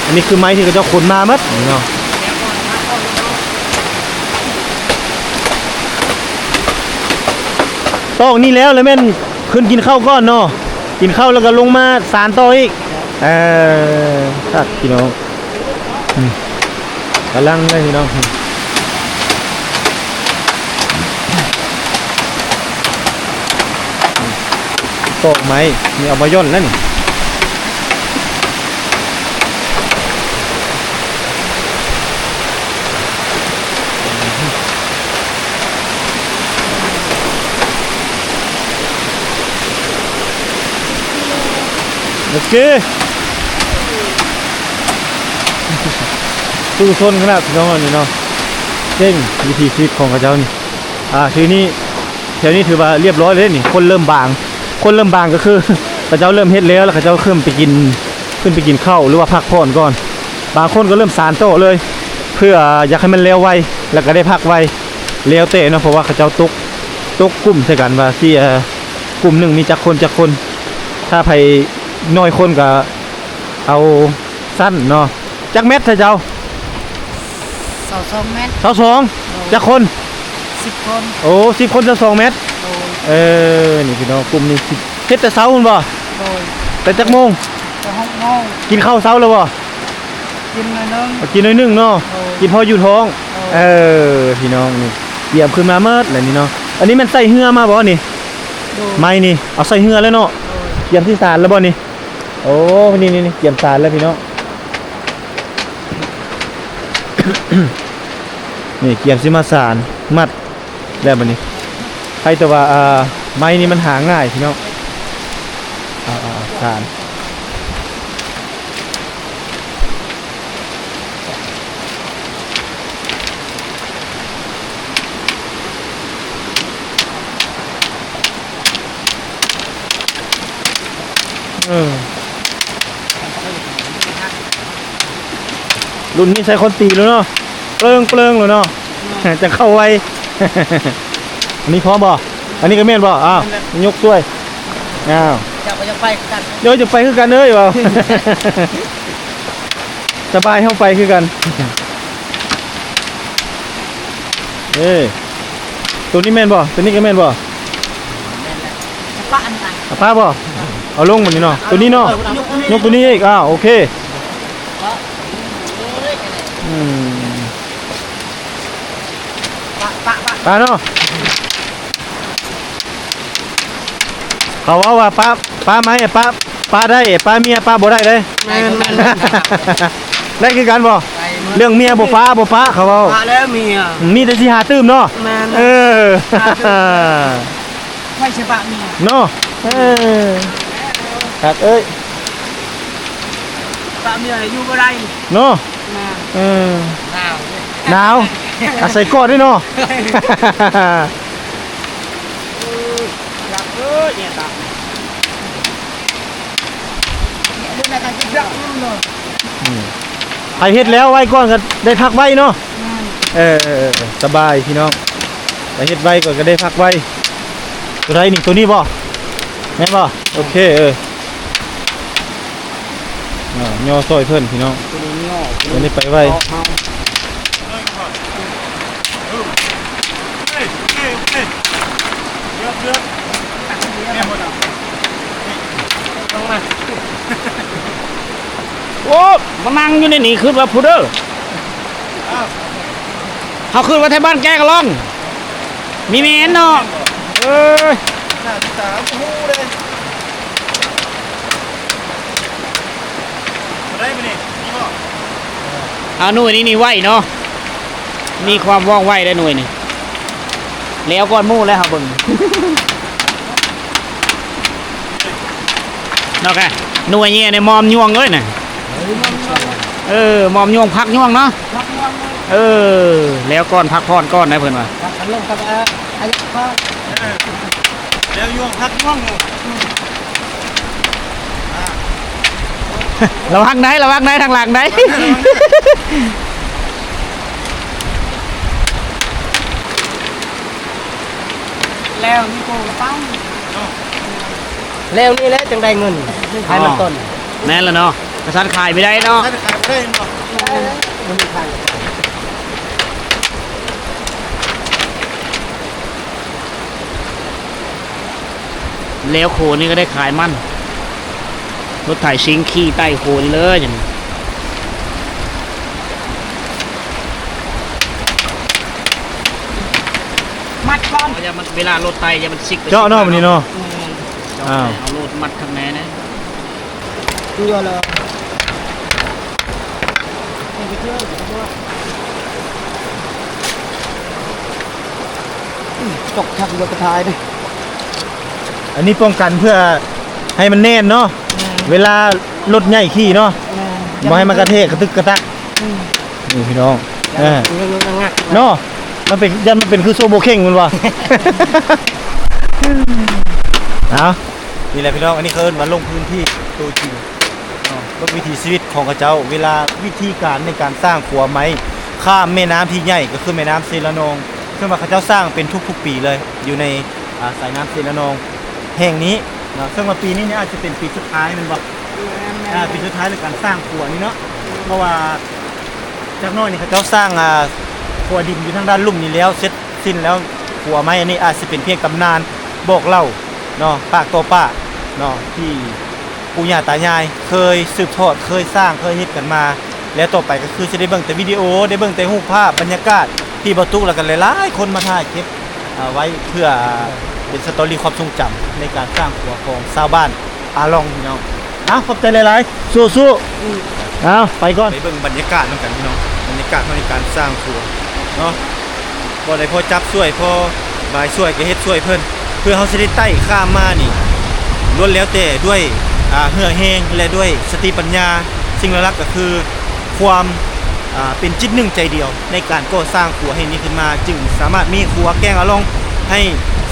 ອັນນີ້ຄືໄມ້ທີ່ເຂົາເຈົ້າຂົນມາໝົດນີ້ເນາະ. ຕອກນີ້ແລ້ວ ແລ້ວແມ່ນຂຶ້ນກິນເຂົ້າກ່ອນເນາະ ກິນເຂົ້າແລ້ວກໍລົງມາສານຕໍ່ອີກ. ເອີ ຄັກພີ່ນ້ອງ ອືມ ກຳລັງເລີຍພີ່ນ້ອງ ຕອກໄມ້ນີ້ ເອົາມາຢ່ອນແລ້ວນີ້. ໂອເຄ ສູ້ຊົນຂະໜາດພີ່ນ້ອງ ອັນນີ້ເນາະ ເກັ່ງວິຖີຊີວິດຂອງເຂົາເຈົ້ານີ້. ອ່າ ທີນີ້ ແຖວນີ້ຖືວ່າລຽບຮ້ອຍເລີຍນີ້ ຄົນເລີ່ມບາງ ຄົນເລີ່ມບາງກໍຄືເຂົາເຈົ້າເລີ່ມເຮັດແລ້ວ ແລ້ວເຂົາເຈົ້າຂຶ້ນໄປກິນ ຂຶ້ນໄປກິນເຂົ້າ ຫຼືວ່າພັກຜ່ອນກ່ອນ. ບາງຄົນກໍເລີ່ມສານຕໍ່ເລີຍ ເພື່ອຢາກໃຫ້ມັນແລ້ວໄວ ແລ້ວກໍໄດ້ພັກໄວ ແລ້ວແຕ່ເນາະ ເພາະວ່າເຂົາເຈົ້າຕົກ ຕົກກຸ່ມໃສ່ກັນວ່າຊິ ເອີ ກຸ່ມໜຶ່ງມີຈັກຄົນ ຈັກຄົນ ຖ້າໃຜນ້ອຍຄົນກໍເອົາຊັ້ນເນາະ. ຈັກແມັດເຈົ້າ? ຊາວສອງແມັດ. ຊາວສອງ ໂດຍ ຈັກຄົນ? ສິບຄົນ. ໂອ້ ສິບຄົນ ຊາວສອງແມັດ. ໂດຍ ເອີ ນີ້ພີ່ນ້ອງ ກຸ່ມນີ້ເຮັດແຕ່ເຊົ້າພຸ້ນບໍ່? ໂດຍ ແຕ່ຈັກໂມງ? ແຕ່ຫົກໂມງ. ກິນເຂົ້າເຊົ້າແລ້ວບໍ່? ກິນໜ້ອຍໜຶ່ງ. ກິນໜ້ອຍໜຶ່ງເນາະ. ໂດຍ ກິນພໍຢູ່ທ້ອງ. ໂດຍ ເອີ ພີ່ນ້ອງ ນີ້ກຽມຂຶ້ນມາໝົດແລ້ວນີ້ເນາະ. ອັນນີ້ແມ່ນໃສ່ເຮືອມາບໍ່ນີ້? ໂດຍ ໄມ້ນີ້ເອົາໃສ່ເຮືອແລ້ວເນາະ. ໂດຍ ກຽມຊິສານແລ້ວບໍ່ນີ້? ໂອ້ ນີ້ໆ ກຽມສານແລ້ວພີ່ນ້ອງ ນີ້ກຽມຊິມາສານ ມັດແລ້ວບັດນີ້. ໃຜແຕ່ວ່າ ອ່າ ໄມ້ນີ້ມັນຫາງ່າຍພີ່ນ້ອງ ອ່າ ສານ. ເອີ ລຸ້ນນີ້ໃຊ້ຄົນຕີແລ້ວເນາະ ເປິງໆ ແລ້ວເນາະ ຈະເຂົ້າໄວ. ອັນນີ້ພ້ອມບໍ່? ອັນນີ້ກໍແມ່ນບໍ່? ອ້າວ ແມ່ນແຫຼະ ຍົກຊ່ວຍ. ອ້າວ ເຈົ້າກໍຢາກໄປຄືກັນ ເດີ ຈະໄປຄືກັນເດີ ເວົ້າ ສະບາຍ ເຮົາໄປຄືກັນ. ເອີ ໂຕນີ້ແມ່ນບໍ່? ໂຕນີ້ກໍແມ່ນບໍ່? ແມ່ນແຫຼະ ປະອັນນັ້ນ ເອົາປະບໍ່? ເອົາລົງບັດນີ້ເນາະ ໂຕນີ້ເນາະ ຍົກໂຕນີ້ອີກ. ອ້າວ ໂອເຄ ອືມ ປະ ປະ ປະ ປະເນາະ. ເຂົາເວົ້າວ່າປະ ປະໄມ້ ປະ ປະໄດ້ ປະເມຍປະບໍ່ໄດ້ເດ້. ແມ່ນໆໆ ໄດ້ຄືກັນບໍ່? ເລື່ອງເມຍບໍ່ປະ ບໍ່ປະ ເຂົາເວົ້າ. ປະແລ້ວເມຍ ມີແຕ່ຊິຫາຕື່ມເນາະ. ແມ່ນ ເອີ ຫາຕື່ມ ໃຜຊິປະເມຍເນາະ. ເອີ ຄັກເອີຍ ປະເມຍຢູ່ບໍ່ໄດ້ເນາະ. ແມ່ນ ເອີ ໜາວເດ້ ໜາວ ອາໄສກອດເດ້ເນາະ. ເອີ ຢາກເອີຍ ເອີຍຕາ ອືມ ໃຜເຮັດແລ້ວໄວກ່ອນກໍໄດ້ພັກໄວເນາະ. ແມ່ນ ເອີ ເອີ ເອີ ສະບາຍພີ່ນ້ອງ ໃຜເຮັດໄວກ່ອນກໍໄດ້ພັກໄວ. ໂຕໃດນີ້ ໂຕນີ້ບໍ່? ແມ່ນບໍ່? ໂອເຄ ເອີ ຍໍຊ່ອຍເພິ່ນພີ່ນ້ອງ ຕົວນີ້ໄປໄວ. ໂອ້ ມານັ່ງຢູ່ໃນນີ້ ຄິດວ່າຜູ້ເດີ ເຮົາຄິດວ່າແຖວບ້ານແກ້ກະລ່ອງ. ມີແມ່ນເນາະ ເອີຍ ໜ້າຕິດຕາມ ບໍ່ຮູ້ເດ້ ບໍ່ໄດ້ມື້ນີ້ ມີບໍ່? ເອົາ ໜ່ວຍນີ້ນີ້ໄວເນາະ ມີຄວາມວ່ອງໄວເດ້ ໜ່ວຍນີ້ ແລ້ວກ່ອນໝູ່ແລ້ວ ເຮົາເບິ່ງ ເນາະ ກະໜ່ວຍນີ້ນີ້ ມອມຍ່ວງເອີຍນະ ເອີ ມອມຍ່ວງ ຜັກຍ່ວງເນາະ ເອີ ແລ້ວກ່ອນ ພັກຜ່ອນກ່ອນນະ ເພິ່ນວ່າ ແລ້ວຍ່ວງ ພັກຍ່ວງ ລະວັງໄດ໋ ລະວັງໄດ໋ ທາງຫຼັງໄດ໋ ແລ້ວນີ້ໂກງກະເປົາ ແລ້ວນີ້ແຫຼະຈັ່ງໄດ້ເງິນ ຂາຍມັນຕົ້ນ ແມ່ນລະເນາະ ກະຊັ້ນຂາຍບໍ່ໄດ້ເນາະ ຂາຍບໍ່ໄດ້ເນາະ ແລ້ວໂຄນີ້ກະໄດ້ຂາຍມັນ ລົດໄຖຊິງຂີ່ໄຕ່ໂຄນີ້ເລີຍ ມັດກ່ອນ ເວລາລົດໄຕ່ຢ່າມັນຊິກ ເຈາະເນາະ ມັນນີ້ເນາະ ເຈາະ ເອົາໂລດມັດຂ້າງໃນນະ. ຕົກທັກຢູ່ກະທາຍເດ້ ອັນນີ້ປ້ອງກັນເພື່ອໃຫ້ມັນແໜ້ນເນາະ ແມ່ນ ເວລາລົດໃຫຍ່ຂີ່ເນາະ ແມ່ນ ບໍ່ໃຫ້ມັນກະແທກກະຕຶກກະຕັກ ອືມ ນີ້ພີ່ນ້ອງ ເອີ ເນາະ ມັນເປັນ ຢ້ານມັນເປັນຄືໂຊໂບເຄັ່ງແມ່ນບໍ່ ເອົາ ນີ້ແຫຼະພີ່ນ້ອງ ອັນນີ້ເຂົາເອີ້ນວ່າລົງພື້ນທີ່ໂຕຈິງເນາະ ເບິ່ງວິຖີຊີວິດຂອງເຂົາເຈົ້າ ເວລາ ວິທີການໃນການສ້າງຂົວໄມ້ຂ້າມແມ່ນ້ຳທີ່ໃຫຍ່ ກະຄືແມ່ນ້ຳເຊລະນອງ ເຊິ່ງວ່າເຂົາເຈົ້າສ້າງເປັນທຸກໆປີເລີຍ ຢູ່ໃນ ອາ ສາຍນ້ຳເຊລະນອງແຫ່ງນີ້ເນາະ ເຊິ່ງວ່າປີນີ້ນີ້ອາດຈະເປັນປີສຸດທ້າຍແມ່ນບໍ່? ແມ່ນໆ ອາ ປີສຸດທ້າຍໃນການສ້າງຂົວນີ້ເນາະ ເພາະວ່າ ຈັກໜ້ອຍນີ້ເຂົາເຈົ້າສ້າງ ອາ ຂົວດິນຢູ່ທາງດ້ານລຸ່ມນີ້ແລ້ວ ເສັດສິ້ນແລ້ວ ຂົວໄມ້ອັນນີ້ອາດຊິເປັນພຽງຕຳນານບອກເລົ່າເນາະ ປາກຕໍ່ປາກເນາະ ທີ່ປູ່ຍ່າຕາຍາຍເຄີຍສືບທອດ ເຄີຍສ້າງ ເຄີຍເຮັດກັນມາ ແລ້ວຕໍ່ໄປກະຄືຊິໄດ້ເບິ່ງແຕ່ວິດີໂອ ໄດ້ເບິ່ງແຕ່ຮູບພາບ ບັນຍາກາດ ທີ່ບໍ່ຕຸກ ແລ້ວກະຫຼາຍໆຄົນມາຖ່າຍເກັບ ອາ ໄວ້ເພື່ອເປັນສະຕໍຣີຄວາມຊົງຈຳໃນການສ້າງຄົວຂອງຊາວບ້ານອາລ່ອງພີ່ນ້ອງ. ເອົາ ຂອບໃຈຫຼາຍໆ ສູ້ໆ ເອົາ ໄປກ່ອນ ໄປເບິ່ງບັນຍາກາດນຳກັນພີ່ນ້ອງ ບັນຍາກາດເຮົາໃນການສ້າງຄົວເນາະ ພໍໄດ້ພໍຈັບຊ່ວຍ ພໍບາຍຊ່ວຍກະເຮັດຊ່ວຍເພິ່ນ ເພື່ອເຮົາຊິໄດ້ໄຕ່ຂ້າມມານີ້ ລ້ວນແລ້ວແຕ່ດ້ວຍ ອາ ເຫື່ອແຮງ ແລະ ດ້ວຍສະຕິປັນຍາ ສິ່ງຫຼັກໆກະຄື ຄວາມ ອາ ເປັນຈິດໜຶ່ງໃຈດຽວໃນການກໍ່ສ້າງຂົວແຫ່ງນີ້ຂຶ້ນມາ ຈຶ່ງສາມາດມີຂົວແກ້ງອາລ່ອງໃຫ້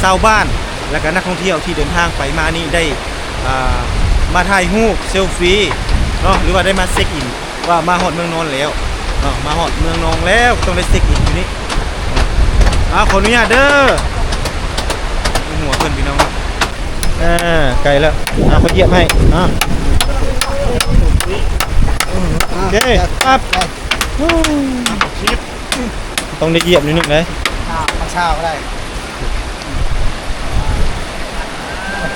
ຊາວບ້ານ ແລະກະນັກທ່ອງທ່ຽວທີ່ເດີນທາງໄປມານີ້ໄດ້ ອາ ມາຖ່າຍຮູບເຊວຟີເນາະ ຫຼືວ່າໄດ້ມາເຊັກອິນວ່າມາຮອດເມືອງນອນແລ້ວເນາະ ມາຮອດເມືອງນອນແລ້ວຕ້ອງໄດ້ເຊັກອິນຢູ່ນີ້. ອາ ຂໍອະນຸຍາດເດີ ຫົວເພິ່ນພີ່ນ້ອງເນາະ. ເອີ ໃກ້ແລ້ວ ເອົາ ຂ້ອຍຢຽບໃຫ້ ເອົາ ໂອເຄ ປັບ ຕ້ອງໄດ້ຢຽບນິດໜຶ່ງເດ້ ເອົາ ເອົາເຊົາກະໄດ້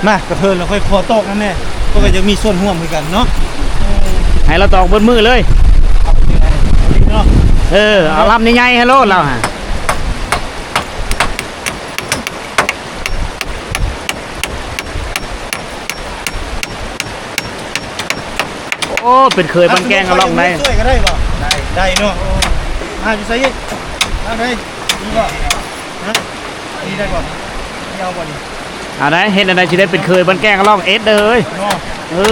ມາ ກະເທີນລະຄ່ອຍຂໍຕອກນຳແດ່ ເພາະກະຢາກມີສ່ວນຮ່ວມຄືກັນເນາະ ໃຫ້ລາວຕອກເບິດມື້ເລີຍ ເອີ ເອົາລຳໃຫຍ່ໆໃຫ້ໂລດລາວຫາ. ໂອ້ ເປັນເຂີຍບ້ານແກ້ງອາລ່ອງໄດ໋ ຊ່ວຍກະໄດ້ບໍ່? ໄດ້ ໄດ້ເນາະ ມາຢູ່ໃສອີກ? ມາໄດ໋ ນີ້ບໍ່? ຮະ? ອັນນີ້ໄດ້ບໍ່? ນີ້ເອົາບໍ່ນີ້? ເອົາໄດ໋ ເຮັດອັນໃດຊິໄດ້ເປັນເຂີຍບ້ານແກ້ງອາລ່ອງ ເອັດເດີ ເນາະ ເອີ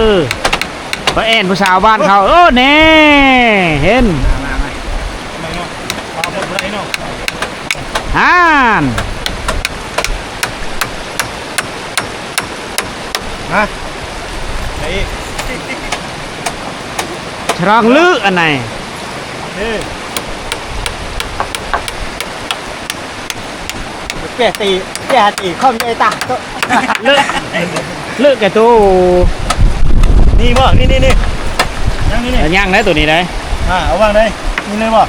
ໄປແອ່ນຜູ້ສາວບ້ານເຂົາ ໂອ້ ແນ່ ເຫັນ ມາ ມາ ມາ ເອົາບໍ່ໄດ້ເນາະ ຫັ້ນ ມາ ໄປອີກ ຊະລອງລືອັນໃດ ເອີ ແປຕີ ແປຕີຄອມໃຫຍ່ຕາ ເລີ ເລີກະໂຕ ນີ້ບໍ່ ນີ້ ນີ້ ນີ້ ຍັງນີ້ ນີ້ ຍັງໄດ໋ໂຕນີ້ໄດ໋ ອາ ເອົາວາງໄດ້ ນີ້ເລີຍບໍ່?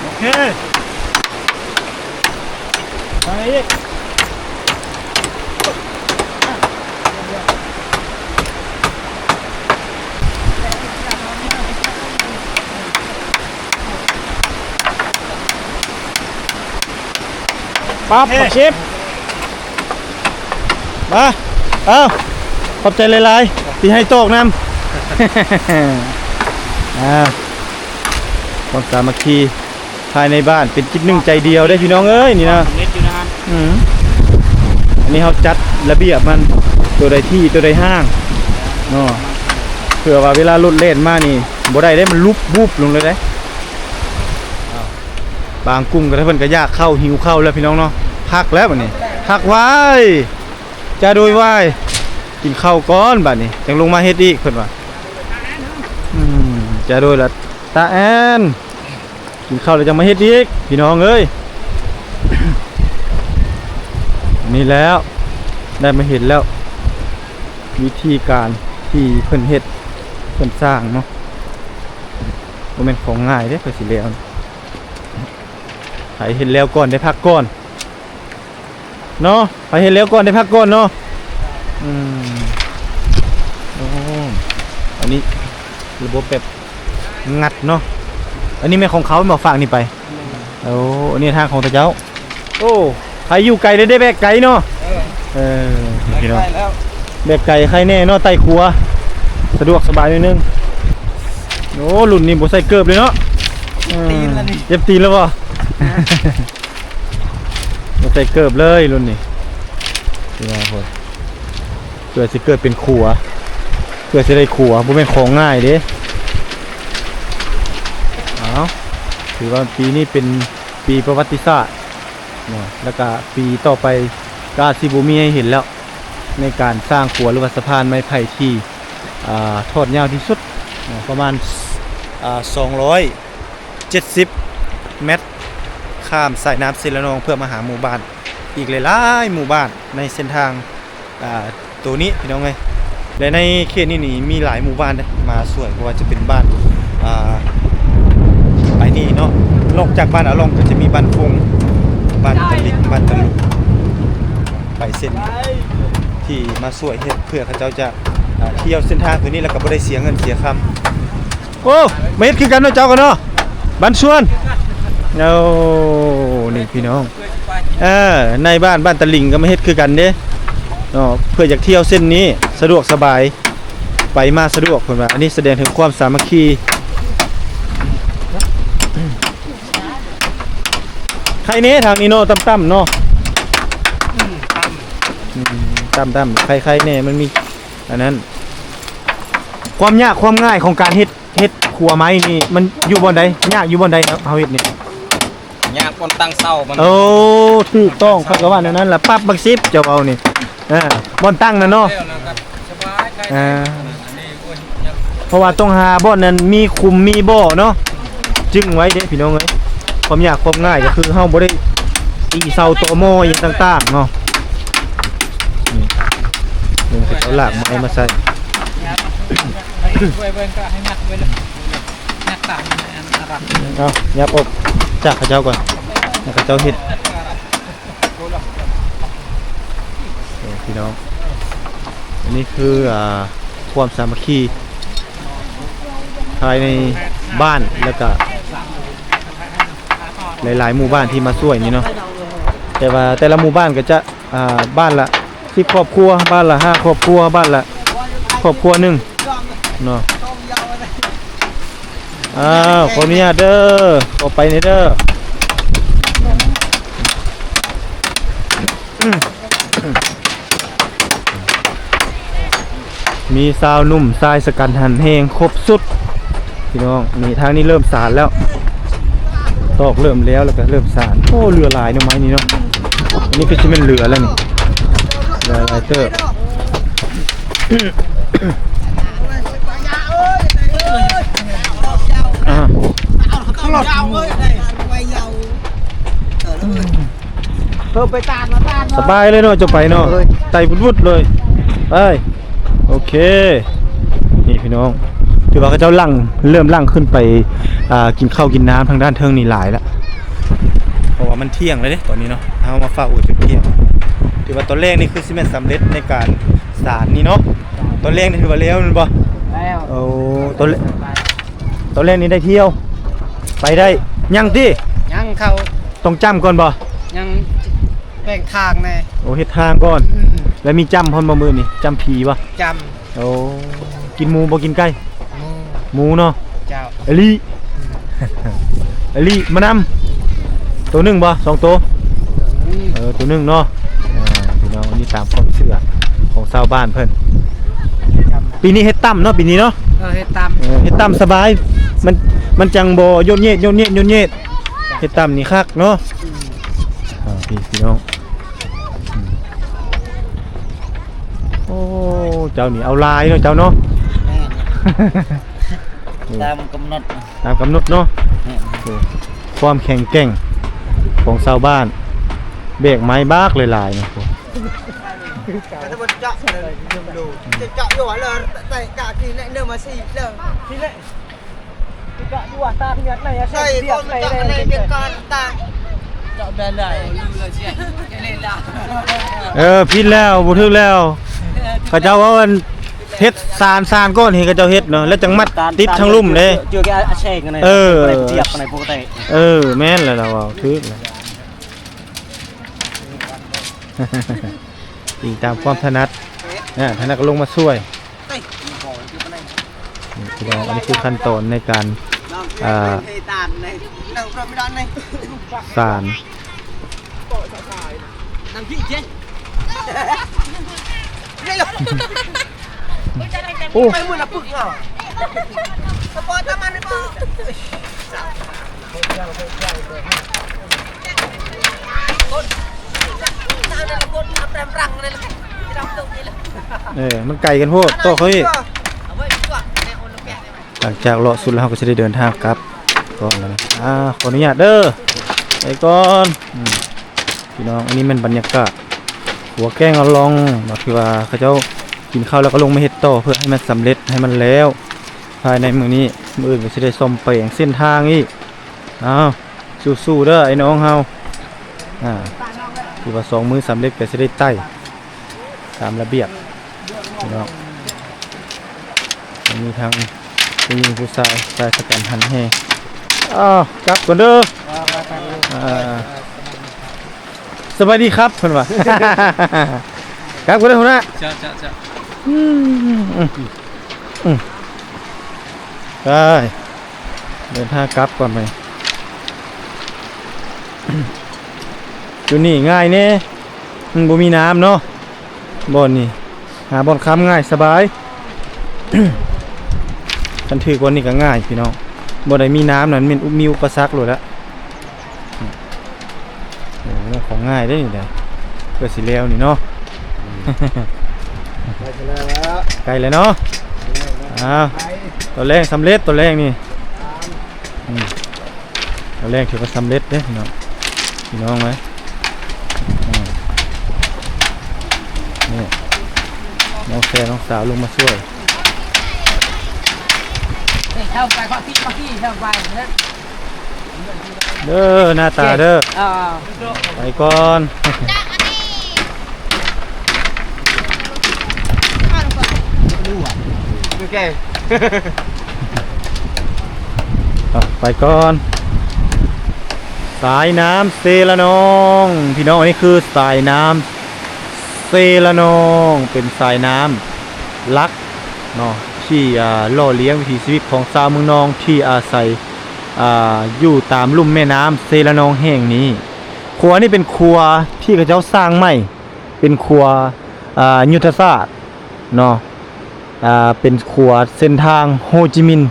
ໂອເຄ ໄປອີກ ປັບ ໂອເຄ ບັກຊິບ. ມາ ເອົາ ຂອບໃຈຫຼາຍໆ ທີ່ໃຫ້ຕອກນຳ ອ່າ ຄວາມສາມັກຄີພາຍໃນບ້ານ ເປັນຈິດໜຶ່ງໃຈດຽວເດ້ພີ່ນ້ອງເອີຍ ນີ້ນະ ເຮັດຢູ່ນະ ອືມ ອັນນີ້ເຮົາຈັດລະບຽບມັນ ໂຕໃດທີ່ ໂຕໃດຫ້າງເນາະ ເພື່ອວ່າເວລາລົດແລ່ນມານີ້ບໍ່ໄດ້ເດ້ ມັນຫຼຸບວຸບລົງເລີຍເດ້. ບາງກຸ່ມກໍ ເພິ່ນກໍຢາກເຂົ້າ ຫິວເຂົ້າແລ້ວພີ່ນ້ອງເນາະ ພັກແລ້ວບັດນີ້ ພັກໄວ້ ຈາໂດຍວາຍ ກິນເຂົ້າກ່ອນບັດນີ້ ຈັ່ງລົງມາເຮັດອີກ ເພິ່ນວ່າ ອືມ ຈາໂດຍລະ ຕາແອນ ກິນເຂົ້າແລ້ວຈັ່ງມາເຮັດອີກ ພີ່ນ້ອງເອີຍ ນີ້ແລ້ວ ໄດ້ມາເຫັນແລ້ວ ວິທີການທີ່ເພິ່ນເຮັດ ເພິ່ນສ້າງເນາະ ບໍ່ແມ່ນຂອງງ່າຍເດ້ ເພື່ອຊິແລ້ວ ໃຜເຮັດແລ້ວກ່ອນໄດ້ພັກກ່ອນເນາະ ໃຜເຮັດແລ້ວກ່ອນໄດ້ພັກກ່ອນເນາະ ອືມ ໂອ້ ອັນນີ້ລະບົບແບບງັດເນາະ ອັນນີ້ແມ່ນຂອງເຂົາແມ່ນບໍ່ ຝາກນີ້ໄປ ໂອ້ ອັນນີ້ທາງຂອງເຂົາເຈົ້າ ໂອ້ ໃຜຢູ່ໄກແລ້ວໄດ້ແບກໄກເນາະ ເອີ ເອີ ພີ່ນ້ອງ ແບກໄກໄຄແນ່ເນາະ ໄຕ່ຂົວ ສະດວກສະບາຍໜ້ອຍໜຶ່ງ ໂອ້ ລຸ້ນນີ້ບໍ່ໃສ່ເກີບເລີຍເນາະ ເຈັບຕີນລະນີ້ ເຈັບຕີນແລ້ວບໍ່? ບໍ່ໃສ່ເກີບເລີຍລຸ້ນນີ້ ພີ່ນ້ອງເພິ່ນ ເພື່ອຊິເກີດເປັນຂົວ ເພື່ອຊິໄດ້ຂົວ ບໍ່ແມ່ນຂອງງ່າຍເດ້ ເອົາ ຖືວ່າປີນີ້ເປັນປີປະຫວັດຕິສາດເນາະ ແລ້ວກະປີຕໍ່ໄປກໍອາດຊິບໍ່ມີໃຫ້ເຫັນແລ້ວ ໃນການສ້າງຂົວ ຫຼືວ່າສະພານໄມ້ໄຜ່ທີ່ ອ່າ ທອດຍາວທີ່ສຸດເນາະ ປະມານ ອ່າ ສອງຮ້ອຍ ເຈັດສິບແມັດ ຂ້າມສາຍນ້ຳເຊລະນອງ ເພື່ອມາຫາໝູ່ບ້ານອີກຫຼາຍໆໝູ່ບ້ານໃນເສັ້ນທາງ ອ່າ ໂຕນີ້ພີ່ນ້ອງເອີຍ ແລະ ໃນເຂດນີ້ນີ້ມີຫຼາຍໝູ່ບ້ານເດ້ມາຊ່ວຍ ບໍ່ວ່າຈະເປັນບ້ານ ອ່າ ໄປນີ້ເນາະ ນອກຈາກບ້ານອາລ່ອງກໍຈະມີບ້ານຟົງ ບ້ານຕະລິກ ບ້ານຕະລຸ ໄປເສັ້ນທີ່ມາຊ່ວຍເຮັດ ເພື່ອເຂົາເຈົ້າຈະ ອ່າ ທ່ຽວເສັ້ນທາງຕົວນີ້ ແລ້ວກໍບໍ່ໄດ້ເສຍເງິນເສຍຄຳ ໂອ້ ມາເຮັດຄືກັນເນາະ ເຈົ້າກໍເນາະ ບ້ານສວນ ໂອ້ ນີ້ພີ່ນ້ອງ ເອີ ໃນບ້ານ ບ້ານຕະລິງກໍມາເຮັດຄືກັນເດ້ເນາະ ເພື່ອຢາກທ່ຽວເສັ້ນນີ້ສະດວກສະບາຍ ໄປມາສະດວກ ເພິ່ນວ່າ ອັນນີ້ສະແດງເຖິງຄວາມສາມັກຄີ ໄຄແນ່ທາງນີ້ເນາະ ຕ່ຳໆເນາະ ອືມ ຕ່ຳໆ ໄຄໆແນ່ ມັນມີ ອັນນັ້ນ ຄວາມຍາກຄວາມງ່າຍຂອງການເຮັດ ເຮັດຂົວໄມ້ນີ້ ມັນຢູ່ບ່ອນໃດ? ຍາກຢູ່ບ່ອນໃດເນາະ ເຮົາເຮັດນີ້? ຍາກບ່ອນຕັ້ງເສົາມັນ. ໂອ້ ຖືກຕ້ອງ ຂ້ອຍກໍວ່າແນວນັ້ນລະ ປັບບັກສິບ ເຈົ້າເວົ້ານີ້ ອ່າ ບ່ອນຕັ້ງນະເນາະ ແລ້ວນະກໍສະບາຍ ອ່າ ເພາະວ່າຕ້ອງຫາບ່ອນນັ້ນມີຂຸມມີບໍ່ເນາະ ຈຶ່ງໄວ້ເດ້ພີ່ນ້ອງເອີຍ. ຄວາມຍາກຄວາມງ່າຍກໍຄືເຮົາບໍ່ໄດ້ຕີເສົາຕໍໝໍ້ຫຍັງຕ່າງໆເນາະ. ນີ້ ເຂົາເຈົ້າລາກໄມ້ມາໃສ່ ເອົາ ຫຍັບອອກຈາກເຂົາເຈົ້າກ່ອນ ໃຫ້ເຂົາເຈົ້າເຮັດ. ນີ້ພີ່ນ້ອງ ອັນນີ້ຄື ອ່າ ຄວາມສາມັກຄີພາຍໃນບ້ານ ແລ້ວກະຫຼາຍໆໝູ່ບ້ານທີ່ມາຊ່ວຍນີ້ເນາະ. ແຕ່ວ່າແຕ່ລະໝູ່ບ້ານກໍຈະ ອ່າ ບ້ານລະສິບຄອບຄົວ ບ້ານລະຫ້າຄອບຄົວ ບ້ານລະຄອບຄົວໜຶ່ງເນາະ. ອ້າວ ຂໍອະນຸຍາດເດີ ຂໍໄປແດ່ເດີ. ມີຊາວໜຸ່ມຊາຍຊະກັນຫັນແຮງຄົບຊຸດ ພີ່ນ້ອງ. ນີ້ ທາງນີ້ເລີ່ມສານແລ້ວ ຕອກເລີ່ມແລ້ວ ແລ້ວກໍເລີ່ມສານ. ໂອ້ ເຫຼືອຫຼາຍເນາະ ໄມ້ນີ້ເນາະ. ອັນນີ້ຄືຊິແມ່ນເຫຼືອແລ້ວນີ້ ເຫຼືອຫຼາຍເຕີບ. ອ່າ ເພິ່ນໄປຕາດມາຕາດມາ ສະບາຍເລີຍເນາະ ເຈົ້າໄປເນາະ. ໂດຍ ໄຕ່ວຸດໆເລີຍ ໄປ. ໂອເຄ ນີ້ພີ່ນ້ອງ ຖືວ່າເຂົາເຈົ້າຫຼັ່ງ ເລີ່ມຫຼັ່ງຂຶ້ນໄປ ອ່າ ກິນເຂົ້າກິນນ້ຳທາງດ້ານເທິງນີ້ຫຼາຍລະ ເພາະວ່າມັນທ່ຽງແລ້ວເດ້ຕອນນີ້ເນາະ. ເຮົາມາຟ້າໂອຈົນທ່ຽງ ຖືວ່າຕອນແລກນີ້ຄືຊິແມ່ນສຳເລັດໃນການສານນີ້ເນາະ. ຕອນແລກນີ້ຖືວ່າແລ້ວແມ່ນບໍ່? ແລ້ວ. ໂອ້ ຕອນແລກ ຕອນແລກນີ້ໄດ້ທ່ຽວ ໄປໄດ້. ຍັງຕິ? ຍັງ ເຂົາຕ້ອງຈ້ຳກ່ອນບໍ່? ຍັງ ແບ່ງທາງແດ່. ໂອ້ ເຮັດທາງກ່ອນ. ອືມ ແລ້ວມີຈ້ຳພ້ອມບໍ່ມື້ນີ້? ຈ້ຳຜີບໍ່? ຈ້ຳ. ໂອ້ ກິນໝູບໍ່ກິນໄກ່? ໝູ. ໝູເນາະ? ເຈົ້າ. ອາລີ ອາລີ ມານຳ. ໂຕໜຶ່ງບໍ່? ສອງໂຕ? ເອີ ໂຕໜຶ່ງເນາະ. ອ່າ ພີ່ນ້ອງ ອັນນີ້ຕາມຄວາມເຊື່ອຂອງຊາວບ້ານເພິ່ນ. ປີນີ້ເຮັດຕ່ຳເນາະ ປີນີ້ເນາະ. ເອີ ເຮັດຕ່ຳ. ເອີ ເຮັດຕ່ຳສະບາຍ ມັນ ມັນຈັ່ງບໍ່ໂຍດເຍດ ໂຍດເຍດ ໂຍດເຍດ. ເຮັດຕ່ຳນີ້ຄັກເນາະ. ອືມ. ອ່າ ພີ່ ພີ່ນ້ອງ. ອືມ. ໂອ້ ເຈົ້ານີ້ເອົາຫຼາຍເນາະ ເຈົ້າເນາະ. ແມ່ນ. ຕາມກຳນົດ. ຕາມກຳນົດເນາະ. ແມ່ນ. ໂອ້ ຄວາມແຂງແກ່ງຂອງຊາວບ້ານ ແບກໄມ້ບັກຫຼາຍໆເນາະ. ເອີ ຜິດແລ້ວ ບໍ່ຖືກແລ້ວ. ເຂົາເຈົ້າເວົ້າອັນເຮັດສານ ສານກ່ອນ ເຫັນເຂົາເຈົ້າເຮັດເນາະ ແລ້ວຈັ່ງມັດຕິດທາງລຸ່ມເດ້. ເອີ ເອີ ແມ່ນແຫຼະ ລາວເວົ້າຖືກແຫຼະ ອີງຕາມຄວາມຖະໜັດ. ອາ ຖະໜັດກໍລົງມາຊ່ວຍ. ນີ້ພີ່ນ້ອງ ອັນນີ້ຄືຂັ້ນຕອນໃນການ ອ່າ ສານ. ໂອ້ ເອີ ມັນໄກກັນໂພດ ຕໍ່ເຂົາອີກ. ຫຼັງຈາກເລາະສຸດແລ້ວ ເຮົາກໍຊິໄດ້ເດີນທາງກັບກ່ອນແລ້ວນະ. ອາ ຂໍອະນຸຍາດເດີ ໄປກ່ອນ. ອືມ ພີ່ນ້ອງ ອັນນີ້ແມ່ນບັນຍາກາດຂົວແກ້ງອາລອງເນາະ ທີ່ວ່າເຂົາເຈົ້າກິນເຂົ້າແລ້ວກໍລົງມາເຮັດຕໍ່ ເພື່ອໃຫ້ມັນສຳເລັດ ໃຫ້ມັນແລ້ວພາຍໃນມື້ນີ້. ມື້ອື່ນກໍຊິໄດ້ສ້ອມແປງເສັ້ນທາງອີກ. ອ້າວ ສູ້ໆເດີ ໄອ້ນ້ອງເຮົາ. ອາ ຖືວ່າສອງມື້ສຳເລັດ ກໍຊິໄດ້ໄຕ່ຕາມລະບຽບພີ່ນ້ອງ. ມີທັງຜູ້ຍິງຜູ້ຊາຍ ຊາຍຊະກັນຫັນແຮ່. ອ້າວ ກັບກ່ອນເດີ. ອ່າ ສະບາຍດີຄັບ ເພິ່ນວ່າ. ກັບກ່ອນເດີຫົວໜ້າ. ເຈົ້າ ເຈົ້າ ເຈົ້າ. ອືມ ອືມ ອືມ ໄປ ເດີນທາງກັບກ່ອນໄປ. ຢູ່ນີ້ງ່າຍແດ່ ມັນບໍ່ມີນ້ຳເນາະ. ບ່ອນນີ້ຫາບ່ອນຄ້ຳງ່າຍສະບາຍ. ຄັນຖືກບ່ອນນີ້ກໍງ່າຍພີ່ນ້ອງ. ບໍ່ໄດ້ມີນ້ຳນັ້ນແມ່ນອຸ ມີອຸປະສັກໂລດລະ. ໂອ້ ເລື່ອງຂອງງ່າຍເດ້ນີ້ນະ ເພື່ອຊິແລ້ວນີ້ເນາະ. ໃກ້ຊິແລ້ວແລ້ວ ໃກ້ແລ້ວເນາະ. ອ້າວ ຕອນແລງສຳເລັດ ຕອນແລງນີ້. ອືມ ຕອນແລງຖືວ່າສຳເລັດເດ້ພີ່ນ້ອງ ພີ່ນ້ອງເອີຍ. ອືມ ນີ້ ນ້ອງແຊ ນ້ອງສາວລົງມາຊ່ວຍ. ເອີ ເຂົ້າໄປເຄາະຕິດມາກີ້ ເຂົ້າໄປເດີ ໜ້າຕາເດີ. ເອີ ໄປກ່ອນ. ໂອເຄ ໄປກ່ອນ. ສາຍນ້ຳເຊລະນອງ ພີ່ນ້ອງ ອັນນີ້ຄືສາຍນ້ຳເຊລະນອງ ເປັນສາຍນ້ຳຫຼັກເນາະ ທີ່ ອ່າ ຫຼໍ່ລ້ຽງວິຖີຊີວິດຂອງຊາວເມືອງນອງທີ່ອາໄສ ອ່າ ຢູ່ຕາມລຸ່ມແມ່ນ້ຳເຊລະນອງແຫ່ງນີ້. ຂົວນີ້ເປັນຂົວທີ່ເຂົາເຈົ້າສ້າງໃໝ່ ເປັນຂົວ ອ່າ ຍຸດທະສາດເນາະ ອ່າ ເປັນຂົວເສັ້ນທາງໂຮຈິມິນ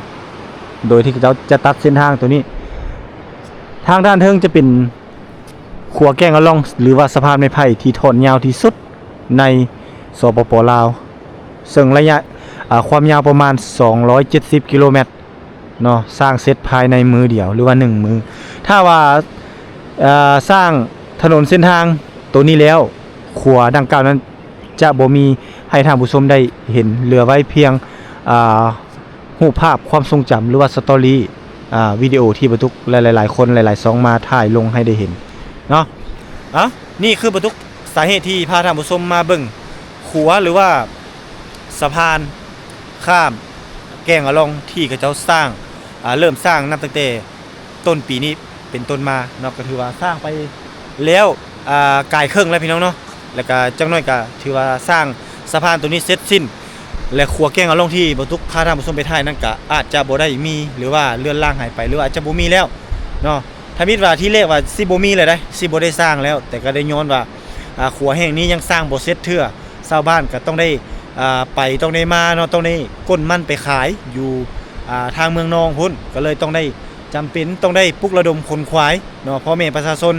ໂດຍທີ່ເຂົາເຈົ້າຈະຕັດເສັ້ນທາງໂຕນີ້. ທາງດ້ານເທິງຈະເປັນຂົວແກ້ງອາລອງ ຫຼືວ່າສະພານໄມ້ໄຜ່ທີ່ທ່ອນຍາວທີ່ສຸດໃນ ສປປ ລາວ ເຊິ່ງໄລຍະ ອ່າ ຄວາມຍາວປະມານສອງຮ້ອຍເຈັດສິບກິໂລແມັດເນາະ ສ້າງເສັດພາຍໃນມື້ດຽວ ຫຼືວ່າໜຶ່ງມື້. ຖ້າວ່າ ເອີ ສ້າງຖະໜົນເສັ້ນທາງໂຕນີ້ແລ້ວ ຂົວດັ່ງກ່າວນັ້ນຈະບໍ່ມີໃຫ້ທ່ານຜູ້ຊົມໄດ້ເຫັນ ເຫຼືອໄວ້ພຽງ ອ່າ ຮູບພາບຄວາມຊົງຈຳ ຫຼືວ່າສະຕໍຣີ ອ່າ ວິດີໂອທີ່ບັນທຶກຫຼາຍໆຄົນ ຫຼາຍໆຊ່ອງມາຖ່າຍລົງໃຫ້ໄດ້ເຫັນເນາະ. ເອົ້າ ນີ້ຄືບັນທຸກສາເຫດທີ່ພາທ່ານຜູ້ຊົມມາເບິ່ງຂົວ ຫຼືວ່າສະພານຂ້າມແກ້ງອາລອງ ທີ່ເຂົາເຈົ້າສ້າງ ອ່າ ເລີ່ມສ້າງນັບຕັ້ງແຕ່ຕົ້ນປີນີ້ເປັນຕົ້ນມາເນາະ ກໍຖືວ່າສ້າງໄປແລ້ວ ອ່າ ກາຍເຄິ່ງແລ້ວພີ່ນ້ອງເນາະ. ແລ້ວກະຈັກໜ້ອຍກະຖືວ່າສ້າງສະພານໂຕນີ້ເສັດສິ້ນ ແລະ ຂົວແກ້ງອາລອງທີ່ບໍ່ຕຸກພາທ່ານຜູ້ຊົມໄປຖ່າຍນັ້ນ ກະອາດຈະບໍ່ໄດ້ມີ ຫຼືວ່າເລືອນລາງຫາຍໄປ ຫຼືວ່າອາດຈະບໍ່ມີແລ້ວເນາະ. ທຳອິດວ່າທີແລກວ່າຊິບໍ່ມີແລ້ວໃດ໋ ຊິບໍ່ໄດ້ສ້າງແລ້ວ ແຕ່ກະໄດ້ຍ້ອນວ່າ ອາ ຂົວແຫ່ງນີ້ຍັງສ້າງບໍ່ເສັດເທື່ອ ຊາວບ້ານກະຕ້ອງໄດ້ ອາ ໄປ ຕ້ອງໄດ້ມາເນາະ ຕ້ອງໄດ້ຂົນມັນໄປຂາຍຢູ່ ອາ ທາງເມືອງນອງພຸ້ນ ກະເລີຍຕ້ອງໄດ້ ຈຳເປັນຕ້ອງໄດ້ປຸກລະດົມຂົນຂວາຍເນາະ ພໍ່ແມ່ປະຊາຊົນ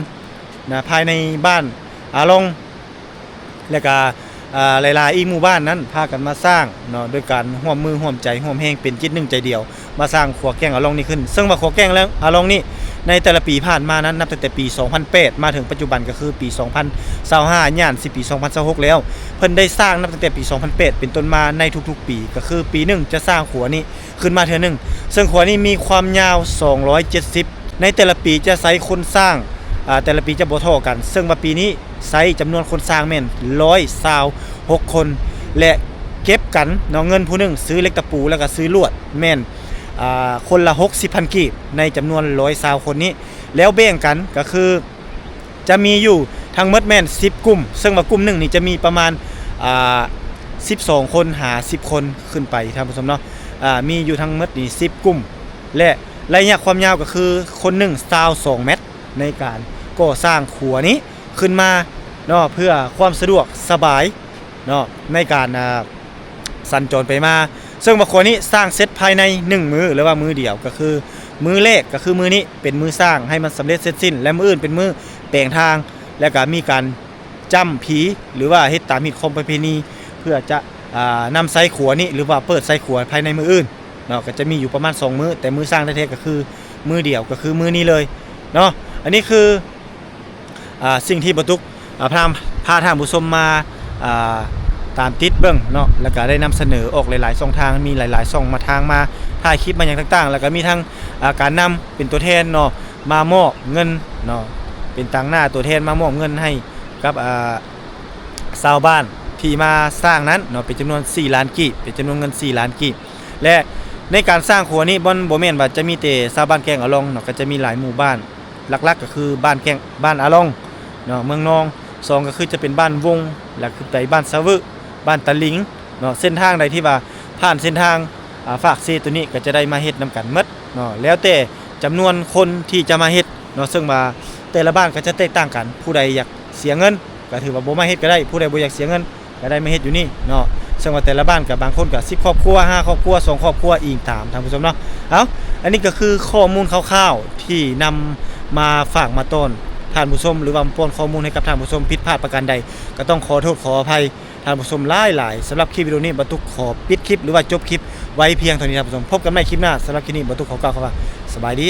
ນະ ພາຍໃນບ້ານອາລອງ ແລະກະ ອາ ຫຼາຍໆອີກໝູ່ບ້ານນັ້ນພາກັນມາສ້າງເນາະ ໂດຍການຮ່ວມມືຮ່ວມໃຈຮ່ວມແຮງເປັນຈິດໜຶ່ງໃຈດຽວ ມາສ້າງຂົວແກ້ງອາລອງນີ້ຂຶ້ນ. ເຊິ່ງວ່າຂົວແກ້ງອາລອງນີ້ໃນແຕ່ລະປີຜ່ານມານັ້ນ ນັບຕັ້ງແຕ່ປີສອງພັນແປດມາເຖິງປັດຈຸບັນ ກະຄືປີສອງພັນຊາວຫ້າ ຍ່າງຊິປີສອງພັນຊາວຫົກແລ້ວ ເພິ່ນໄດ້ສ້າງນັບຕັ້ງແຕ່ປີສອງພັນແປດເປັນຕົ້ນມາໃນທຸກໆປີ ກະຄືປີໜຶ່ງຈະສ້າງຂົວນີ້ ຂຶ້ນມາເທື່ອໜຶ່ງ ເຊິ່ງຂົວນີ້ມີຄວາມຍາວສອງຮ້ອຍເຈັດສິບ ໃນແຕ່ລະປີຈະໃຊ້ຄົນສ້າງ ອາ ແຕ່ລະປີຈະບໍ່ທໍ່ກັນ ເຊິ່ງວ່າປີນີ້ໃຊ້ຈຳນວນຄົນສ້າງແມ່ນຮ້ອຍຊາວຫົກຄົນ ແລະ ເກັບກັນເນາະ ເງິນຜູ້ໜຶ່ງຊື້ເຫຼັກຕະປູ ແລ້ວກະຊື້ລວດແມ່ນ ອາ ຄົນລະຫົກສິບພັນກີບ ໃນຈຳນວນຮ້ອຍຊາວຄົນນີ້ ແລ້ວແບ່ງກັນກະຄື ຈະມີຢູ່ທັງໝົດແມ່ນສິບກຸ່ມ ເຊິ່ງວ່າກຸ່ມໜຶ່ງນີ້ຈະມີປະມານ ອາ ສິບສອງຄົນຫາສິບຄົນຂຶ້ນໄປ ທ່ານຜູ້ຊົມເນາະ ອາ ມີຢູ່ທັງໝົດນີ້ສິບກຸ່ມ ແລະ ໄລຍະຄວາມຍາວກະຄືຄົນໜຶ່ງຊາວສອງແມັດ ໃນການກໍ່ສ້າງຂົວນີ້ຂຶ້ນມາເນາະ ເພື່ອຄວາມສະດວກສະບາຍເນາະ ໃນການ ອາ ສັນຈອນໄປມາ ເຊິ່ງວ່າຂົວນີ້ສ້າງເສັດພາຍໃນໜຶ່ງມື້ ຫຼືວ່າມື້ດຽວ ກະຄືມື້ແລກ ກະຄືມື້ນີ້ເປັນມື້ສ້າງໃຫ້ມັນສຳເລັດເສັດສິ້ນ ແລະ ມື້ອື່ນເປັນມື້ແປງທາງ ແລະ ກະມີການຈ້ຳຜີ ຫຼືວ່າເຮັດຕາມຮີດຄອງປະເພນີ ເພື່ອຈະ ອາ ນຳໃຊ້ຂົວນີ້ ຫຼືວ່າເປີດໃຊ້ຂົວພາຍໃນມື້ອື່ນເນາະ ກະຈະມີຢູ່ປະມານສອງມື້ ແຕ່ມື້ສ້າງແທ້ໆກະຄືມື້ດຽວ ກະຄືມື້ນີ້ເລີຍເນາະ. ອັນນີ້ຄື ອາ ສິ່ງທີ່ບໍ່ຕຸກ ອາ ພາ ພາທ່ານຜູ້ຊົມມາ ອາ ຕາມຕິດເບິ່ງເນາະ ແລ້ວກະໄດ້ນຳສະເໜີອອກຫຼາຍໆຊ່ອງທາງ ມີຫຼາຍໆຊ່ອງມາທາງມາຖ່າຍຄລິບມາຫຍັງຕ່າງໆ ແລ້ວກະມີທັງ ອາ ການນຳເປັນຕົວແທນເນາະ ມາມອບເງິນເນາະ ເປັນຕາງໜ້າຕົວແທນມາມອບເງິນໃຫ້ກັບ ອາ ຊາວບ້ານທີ່ມາສ້າງນັ້ນເນາະ ເປັນຈຳນວນສີ່ລ້ານກີບ ເປັນຈຳນວນເງິນສີ່ລ້ານກີບ ແລະ ໃນການສ້າງຂົວນີ້ ບໍ່ ບໍ່ແມ່ນວ່າຈະມີແຕ່ຊາວບ້ານແກ້ງອາລອງເນາະ ກະຈະມີຫຼາຍໝູ່ບ້ານ ຫຼັກໆກະຄືບ້ານແກ້ງ ບ້ານອາລອງເນາະ ເມືອງນອງ ສອງກະຄືຈະເປັນບ້ານວົງ ແລະ ຂຶ້ນໄປບ້ານສະວຶ ບ້ານຕະລິງເນາະ ເສັ້ນທາງໃດທີ່ວ່າຜ່ານເສັ້ນທາງ ອາ ຟາກເຊໂຕນີ້ກະຈະໄດ້ມາເຮັດນຳກັນໝົດເນາະ ແລ້ວແຕ່ຈຳນວນຄົນທີ່ຈະມາເຮັດເນາະ ເຊິ່ງວ່າແຕ່ລະບ້ານກະຈະແຕກຕ່າງກັນ ຜູ້ໃດຢາກເສຍເງິນກະຖືວ່າບໍ່ມາເຮັດກະໄດ້ ຜູ້ໃດບໍ່ຢາກເສຍເງິນ ກະໄດ້ມາເຮັດຢູ່ນີ້ເນາະ ເຊິ່ງວ່າແຕ່ລະບ້ານກະບາງຄົນກະສິບຄອບຄົວ ຫ້າຄອບຄົວ ສອງຄອບຄົວ ອີງຕາມທ່ານຜູ້ຊົມເນາະ. ເອົ້າ ອັນນີ້ກະຄືຂໍ້ມູນຄ່າວໆທີ່ນຳມາຝາກມາຕ້ອນທ່ານຜູ້ຊົມ ຫຼືວ່າປ້ອນຂໍ້ມູນໃຫ້ກັບທ່ານຜູ້ຊົມ ຜິດພາດປະການໃດກະຕ້ອງຂໍໂທດຂໍອະໄພທ່ານຜູ້ຊົມຫຼາຍໆ. ສຳລັບຄລິບວິດີໂອນີ້ ບ່າວຕຸກຂໍປິດຄລິບ ຫຼືວ່າຈົບຄລິບໄວ້ພຽງເທົ່ານີ້ທ່ານຜູ້ຊົມ ພົບກັນໃໝ່ຄລິບໜ້າ. ສຳລັບຄລິບນີ້ ບ່າວຕຸກຂໍກ່າວຄຳວ່າ ສະບາຍດີ.